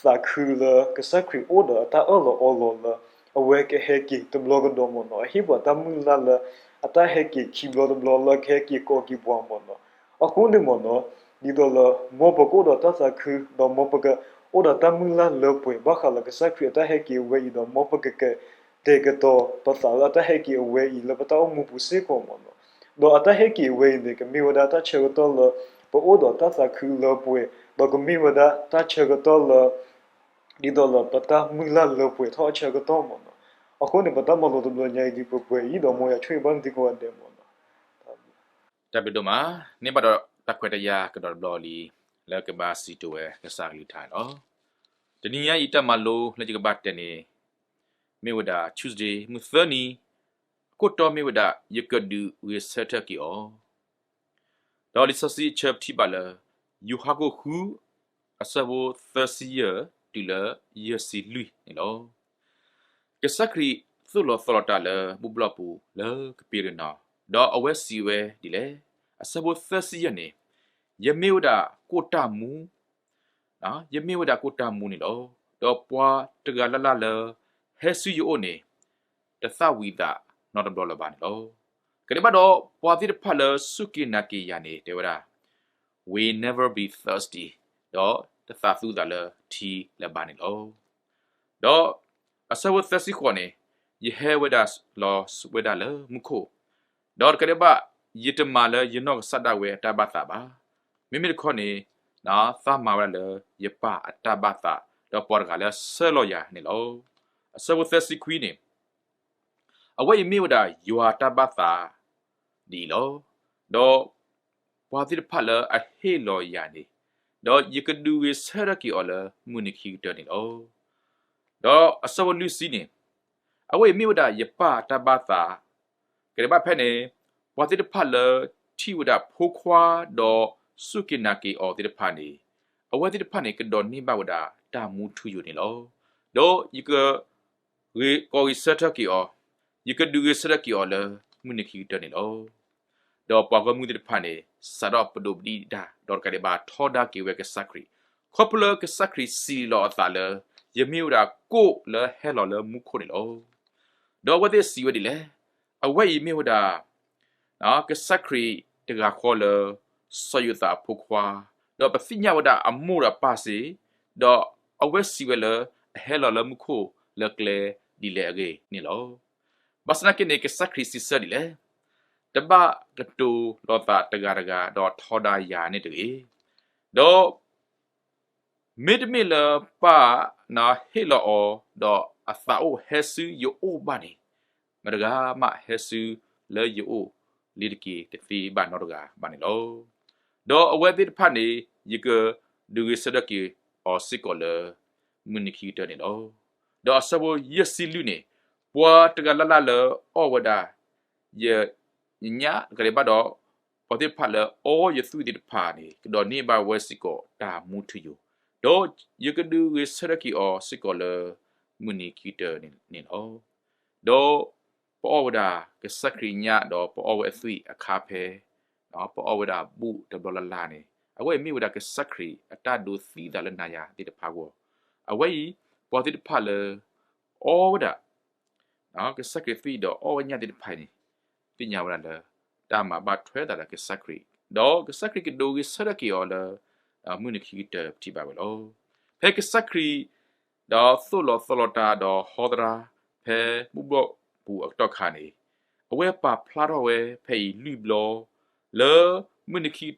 သးခုလၢကစၢ်ခရံာ်အိၣ်ဒီးအတၢ်အၢၣ်လီၤအီလီၤလၢ အဝဲကဟဲက့ၤတဘျီကဒီးမ့ၢ်နီၤ. အဟ့ၣ်ပှၤတၢ်မုၢ်လၢ်လၢ အတၢ်ဟဲက့ၤခံဘျီတဘျီလၢကဟဲက့ၤကိးက့ၤပှၤမ့ၢ်နီၤ. အဃိန့ၣ်မ့ၢ်နီၤ ဒ်သိးလၢ မ်ပကအိၣ်ဒီးတၢ်သးခု ဒီးမ်ပကအိၣ်ဒီးတၢ်မုၢ်လၢ်လၢပှဲၤ ဘၣ်ဃးလၢကစၢ်ခရံာ်အတၢ်ဟဲက့ၤဝဲအံၤ ဒီးမ်ပကကတဲာ်ကတီၤပသးလၢအတၢ်ဟဲက့ၤအဝဲအံၤ လၢပတၢ်အိၣ်မူပူၤစ့ၢ်ကီးမ့ၢ်နီၤ. ဒီးအတၢ်ဟဲက့ၤအဝဲအံၤန့ၣ် ကမ့ၢ်ဝဲဒၣ်တၢ်ဆၢကတီၢ်လၢ ပအိၣ်ဒီးတၢ်သးခုလၢပှဲၤ ဒီးကမ့ၢ်ဝဲဒၣ်တၢ်ဆၢကတီၢ်လၢ ဒ်သိးလၢပတၢ်မုၢ်လၢ်လၢပှဲၤထီၣ်အဆၢကတီၢ်မ့ၢ်နီၤ. အဃိန့ၣ် ပတၢ်မၤလိတဘျီညါအံၤဒ်ပှဲၤပှဲၤအံၤ ဒီးမ်ယွၤဆိၣ်ဂ့ၤဘၣ်သုကိးဂၤဒဲးမ့ၢ်နီၤ. တၢ်ဘျုးဒိၣ်မး, န့ၢ်ဘၣ်ဒီးတၢ်ခွဲးတၢ်ယာ်ကဒီးတဘျီလံ, လၢကဘၣ်စံးထီၣ်ဝဲကစၢ်အကလုၢ်ကထါန့ၣ်လီၤ. တနံၤညါအံၤတၢ်မၤလိလၢယကဘၣ်တဲန့ၣ် မ့ၢ်ဝဲဒၣ် Tuesday မုၢ်သၢနံၤ, အခိၣ်တီမ့ၢ်ဝဲဒၣ် ယကဒုးဂဲၤဆၢထၢၣ်က့ၤအီၤ ဒီးလံာ်စီဆှံအဆၢပထံၣ်ဘၣ်လၢ ယိၤဟၣ်ခိၣ်ဃု အဆၢဖိသၢဆံယဲၢ် တုၤလၢယဲၢ်ဆံလွံၢ်န့ၣ်လီၤ. ကစၢ်ခရံာ်သိၣ်လီၤသီလီၤတၢ်လၢဘူၣ်ဘျီၣ်ပူၤလၢကပ့းရနီၣ်, ဒီးအဝဲစံးဝဲဒ်လဲၣ်, အဆၢဖိသၢဆံယဲၢ်န့ၣ်, ယမ့ၢ်ဝဲဒၣ်ကိၣ်တၢ်မူ ယမ့ၢ်ဝဲဒၣ်ကိၣ်တၢ်မူန့ၣ်လီၤ. ဒီးပှၤတဂၤလၢ်လၢ်လၢ ဟဲဆူယအိၣ်န့ၣ် တသၣ်ဝံၤသးနီတဘျီလၢၤဘၣ်န့ၣ်လီၤ. ကဒဲးဘၣ်ဒီး ပှၤသ့ၣ်တဖၣ်လၢစူၢ်က့ၤနာ်က့ၤယၤန့ၣ် တဲဝဲဒၣ် will never be thirsty, ဒီးတသးသူသးလၢထံလၢၤဘၣ်န့ၣ်လီၤ. ဒီးအဆၢဖိသၢဆံဃိးန့ၣ်, ယဟဲဝဲဒၣ်လီၤဝဲဒၣ်လၢမူခိၣ်, ဒီးတကဒဲးဘၣ် ယတမၤလၢယနီၢ်ကစၢ်ဒၣ်ဝဲအတၢ်ဘၣ်သးဘၣ်. မ့မ့ၢ်တခီန့ၣ်, သးမၤဝဲဒၣ်လၢယပၢ်အတၢ်ဘၣ်သး, ဒီးပှၤတဂၤလၢဆှၢလီၤယၤန့ၣ်လီၤ. အဆၢဖိသၢဆံခွံန့ၣ်, အဝဲအံၤမ့ၢ်ဝဲဒၣ်ယွၤတၢ်ဘၣ်သးဒ်အံၤလီၤ. ဒီးပှၤသ့ၣ်တဖၣ်လၢအဟ့ၣ်လီၤယၤန့ၣ်, ဒီးယကဒုးဂဲၤဆၢထၢၣ်က့ၤအီၤလၢမုၢ်နံၤခံကတၢၢ်န့ၣ်လီၤ. ဒီးအဆၢဖိလွံၢ်ဆံန့ၣ်, အဝဲအံၤမ့ၢ်ဝဲဒၣ်ယပၢ်အတၢ်ဘၣ်သး, ကဒဲးဘၣ်ဖဲန့ၣ်, ပှၤသ့ၣ်တဖၣ်လၢထံၣ်ဝဲဒၣ်ဖိခွါဒီးစူၢ်က့ၤနာ်က့ၤအီၤသ့ၣ်တဖၣ်န့ၣ်, အဝဲသ့ၣ်တဖၣ်န့ၣ် ကဒိးန့ၢ်ဘၣ်ဝဲဒၣ်တၢ်မူထူယိာ်န့ၣ်လီၤ. ဒီးယက ဂဲၤကီးဂဲၤဆၢထၢၣ်က့ၤအီၤ, ယကဒုးဂဲၤဆၢထၢၣ်က့ၤအီၤလၢမုၢ်နံၤခံကတၢၢ်န့ၣ်လီၤ. ဒီးပှၤဂီၢ်မုၢ်သ့ၣ်တဖၣ်န့ၣ် စးထီၣ်ပဒိၣ်ပဒံးတၢ်, ဒီးတကးဒံးဘၣ်ထီဒါက့ၤဝဲကစၢ်ခရံာ်, ခီဖျိလၢကစၢ်ခရံာ်စံးလီၤအသးလၢ ယမ့ၢ်ဝဲဒၣ်ကိၣ်လၢဟဲလီၤလၢမူခိၣ်န့ၣ်လီၤ. ဒီးအဝဲသ့ၣ်စံးဝဲဒ်လဲၣ်, အဝဲအံၤမ့ၢ်ဝဲဒၣ် ကစၢ်ခရံာ်တဂၤဃီလၢ စီၤယိၤသးအဖိခွါ, ဒီးပသ့ၣ်ညါဝဲဒၣ်အမိၢ်ဒီးအပၢ်စ့ၢ်, ဒီးအဝဲစံးဝဲလၢ အဟဲလီၤလၢမူခိၣ်လၢကျဲဒ်လဲၣ်အဂ့ၢ်န့ၣ်လီၤ. ဘၣ်ဆၣ်သနာ်က့န့ၣ် ကစၢ်ခရံာ်စံးဆၢဒ်လဲၣ်, တဘၣ်ကတိၤလီၤသးတဂၤတဂၤ ဒီးထီဒါယၤန့ၣ်တဂ့ၤ. ဒီး မ့တမ့ၢ်လၢပၢ်ဟ့ၣ်လီၤအီၤ ဒီးအသးအိၣ်ဟဲဆူယအိၣ်ဘၣ်န့ၣ်, မတဂၤမးဟဲဆူလၢယအိၣ်လံၤတက့ၢ်တသ့ဘၣ်နီတဂၤဘၣ်န့ၣ်လီၤ. ဒီးအဝဲသ့ၣ်တဖၣ်န့ၣ် ယကဒုးဂဲၤဆၢထၢၣ်က့ၤအီၤစ့ၢ်ကီးလၢ မုၢ်နံၤခံကတၢၢ်န့ၣ်လီၤ. ဒီးအဆၢဖိယဲၢ်ဆံလွံၢ်န့ၣ်, ပှၤတဂၤလၢ်လၢ်လၢအီၣ်ဝဲဒၣ် ယ ယညၣ်တကးဒံးဘၣ်ဒီး ပှၤသ့ၣ်တဖၣ်လၢအီယသွံၣ်သ့ၣ်တဖၣ်န့ၣ် ကဒိးန့ၢ်ဘၣ်ဝဲစ့ၢ်ကီးတၢ်မူထူယိာ်, ဒီးယကဒုးဂဲၤဆၢထၢၣ်က့ၤအီၤစ့ၢ်ကီးလၢ မုၢ်နံၤခံကတၢၢ်န့ၣ်လီၤ. ဒီးပအီၣ်ဝဲဒၣ်ကစၢ်ခရံာ်ညၣ် ဒီးပအီၣ်ဝဲအသွံၣ်အခါဖဲ ပအီၣ်ဝဲဒၣ်ဘူၣ်တဘျီလၢ်လၢ်န့ၣ်, အဝဲအံၤမ့ၢ်ဝဲဒၣ်ကစၢ်ခရံာ်အတၢ်ဒိးသံသးလၢနၤယၤသ့ၣ်တဖၣ်အဂီၢ်, အဝဲအံၤ ပှၤသ့ၣ်တဖၣ်လၢ အီၣ်ဝဲဒၣ် ကစၢ်ခရံာ်သွံၣ်ဒီးအီၣ်ဝဲညၣ်သ့ၣ်တဖၣ်န့ၣ် သ့ၣ်ညါဝဲဒၣ်လၢ တၢ်မၤဘၣ်ထွဲသးဒီးကစၢ်ခရံာ်, ဒီးကစၢ်ခရံာ်ကဒိးဂဲၤဆၢထၢၣ်က့ၤအီၤလၢ မုၢ်နံၤခံကတၢၢ်ပထံၣ်ဘၣ်ဝဲလီၤ. ဖဲကစၢ်ခရံာ် ဒီးသိၣ်လီၤသီလီၤတၢ်ဒီးဟီသရၣ် ဖဲဘူၣ်ဘျီၣ်ပူၤအကတီၢ်ခါန့ၣ်, အဝဲပာ်ဖျါထီၣ်ဝဲဖဲအံၤလွံၢ်ဘျီ လၢမုၢ်နံၤခံ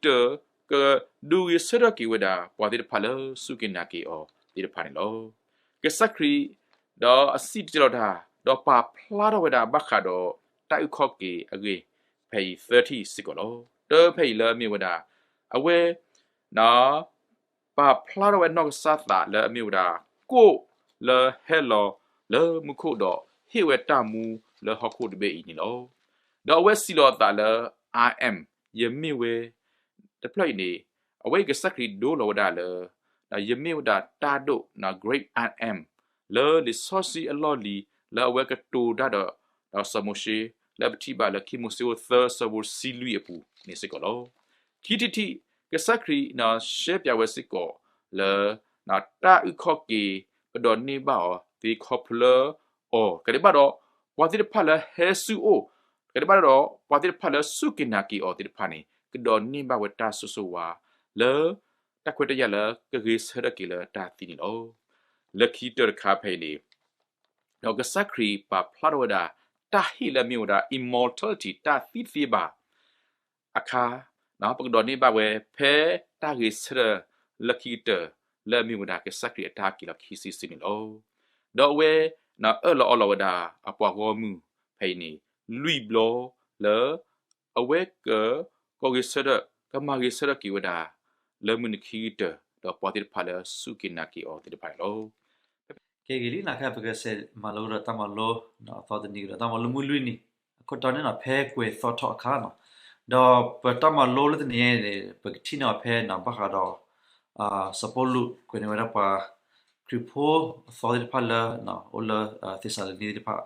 ကတၢၢ် ကဒိးဂဲၤဆၢထၢၣ်က့ၤဝဲဒၣ် ပှၤသ့ၣ်တဖၣ်လၢစူၢ်က့ၤနာ်က့ၤအီၤသ့ၣ်တဖၣ်န့ၣ်လီၤ. ကစၢ်ခရံာ် ဒီးအစံၣ်တဲၤတဲလီၤတၢ် ဒီးပာ်ဖျါထီၣ်ဝဲဒၣ်ဘၣ်ဃးဒီးတၢ်အုၣ်ခီၣ်က့ၤအဂ့ၢ် ဖဲအံၤသၢထံၣ်စ့ၢ်ကီးလီၤ. တၢ်ဖဲအံၤလၢအမ့ၢ်ဝဲဒၣ် အဝဲ ပာ်ဖျါထီၣ်ဝဲနီၢ်ကစၢ်သးလၢအမ့ၢ်ဝဲဒၣ် ကိၣ်လၢဟဲလီၤလၢမူခိၣ်ဒီးဟ့ၣ်ဝဲတၢ်မူလၢဟီၣ်ခိၣ်တဘ့ၣ်အံၤန့ၣ်လီၤ. ဒီးအဝဲစံးလီၤအသးလၢ I am ယမ့ၢ်ဝဲ တဖျၢၣ်အံၤန့ၣ် အဝဲအံၤကစၢ်ခရံာ်ဒိလီၤဝဲဒၣ်လၢ ယမ့ၢ်ဝဲဒၣ်တၢ်ဒိၣ် great I am လၢလံာ်စီဆှံအလီၢ်လံၤ လၢအဝဲကတိၤတၢ်ဒီး ဒီးစီၤမိၤၡ့ လၢပထံၣ်ဘၣ်လၢခံမိၤၡ့သၢဆၢဖိတဆံလွံၢ်အပူၤန့ၣ်စ့ၢ်ကီးလီၤ. ခံထံၣ်တထံၣ် ကစၢ်ခရံာ် ရှဲပၠးဝဲစ့ၢ်ကီးလၢ တၢ်အုၣ်ခီၣ်က့ၤ ကဒိးန့ၢ်ဘၣ်အီၤသ့ခီဖျိလၢအီၤ တကးဒံးဘၣ်ဒီး ပှၤသ့ၣ်တဖၣ်လၢဟဲဆူအအိၣ် တကးဒံးဘၣ်ဒီး ပှၤသ့ၣ်တဖၣ်လၢစူၢ်က့ၤနာ်က့ၤအီၤသ့ၣ်တဖၣ်န့ၣ် ကဒိးန့ၢ်ဘၣ်ဝဲတၢ်ဆိၣ်ဂ့ၤဆိၣ်ဝါ လၢတၢ်ခွဲးတၢ်ယာ်လၢကဂဲၤဆၢထၢၣ်က့ၤလၢတၢ်သံန့ၣ်လီၤ. လၢခံကတၢၢ်တခါဖဲအံၤန့ၣ် ဒီးကစၢ်ခရံာ်ပာ်ဖျါထီၣ်ဝဲဒၣ် တၢ်ဟ့ၣ်လၢအမ့ၢ်ဝဲဒၣ် immortality တၢ်သံတသ့ဘၣ် အခါ ပကဒိးန့ၢ်ဘၣ်ဝဲ ဖဲတၢ်ဂဲၤဆၢထၢၣ်လၢခံကတၢၢ် လၢအမ့ၢ်ဝဲဒၣ်ကစၢ်ခရံာ်အတၢ်က့ၤလီၤခံစုတစုန့ၣ်လီၤ. ဒီးအဝဲ အၢၣ်လီၤအီလီၤဝဲဒၣ်အပှၤဂီၢ်မုၢ်ဖဲအံၤန့ၣ် လွံၢ်ဘျီလၢ အဝဲက ကီၢ်ဂ့ၤဆၢထၢၣ် ကမၤဂ့ၤဆၢထၢၣ်က့ၤဝဲဒၣ် လၢမုၢ်နံၤခံကတၢၢ် ဒီးပှၤသ့ၣ်တဖၣ်လၢအစူၢ်က့ၤနာ်က့ၤအီၤသ့ၣ်တဖၣ်န့ၣ်လီၤ. ကဲဂ့ၤလံ နခါ ပကစးမၤလိကဒီးတၢ်မၤလိ အသီတနံၤကဒီး တၢ်မၤလိမုၢ်လွံၢ်နံၤ အခိၣ်တီန့ၣ်နီၤ ဖဲကွဲၤသီထီၣ်အခါနီၤ, ဒီးပတၢ်မၤလိလၢတနံၤအံၤန့ၣ် ပကထံၣ်န့ၢ်အီၤဖဲနီၤ ဘၣ်ဃးဒီး စီၤပီလူးကွဲးန့ၢ်ဝဲဒၣ်ပှၤခရံာ်ဖိအသီသ့ၣ်တဖၣ်လၢ အိၣ်လၢသ့းစၤလနံသ့ၣ်တဖၣ်,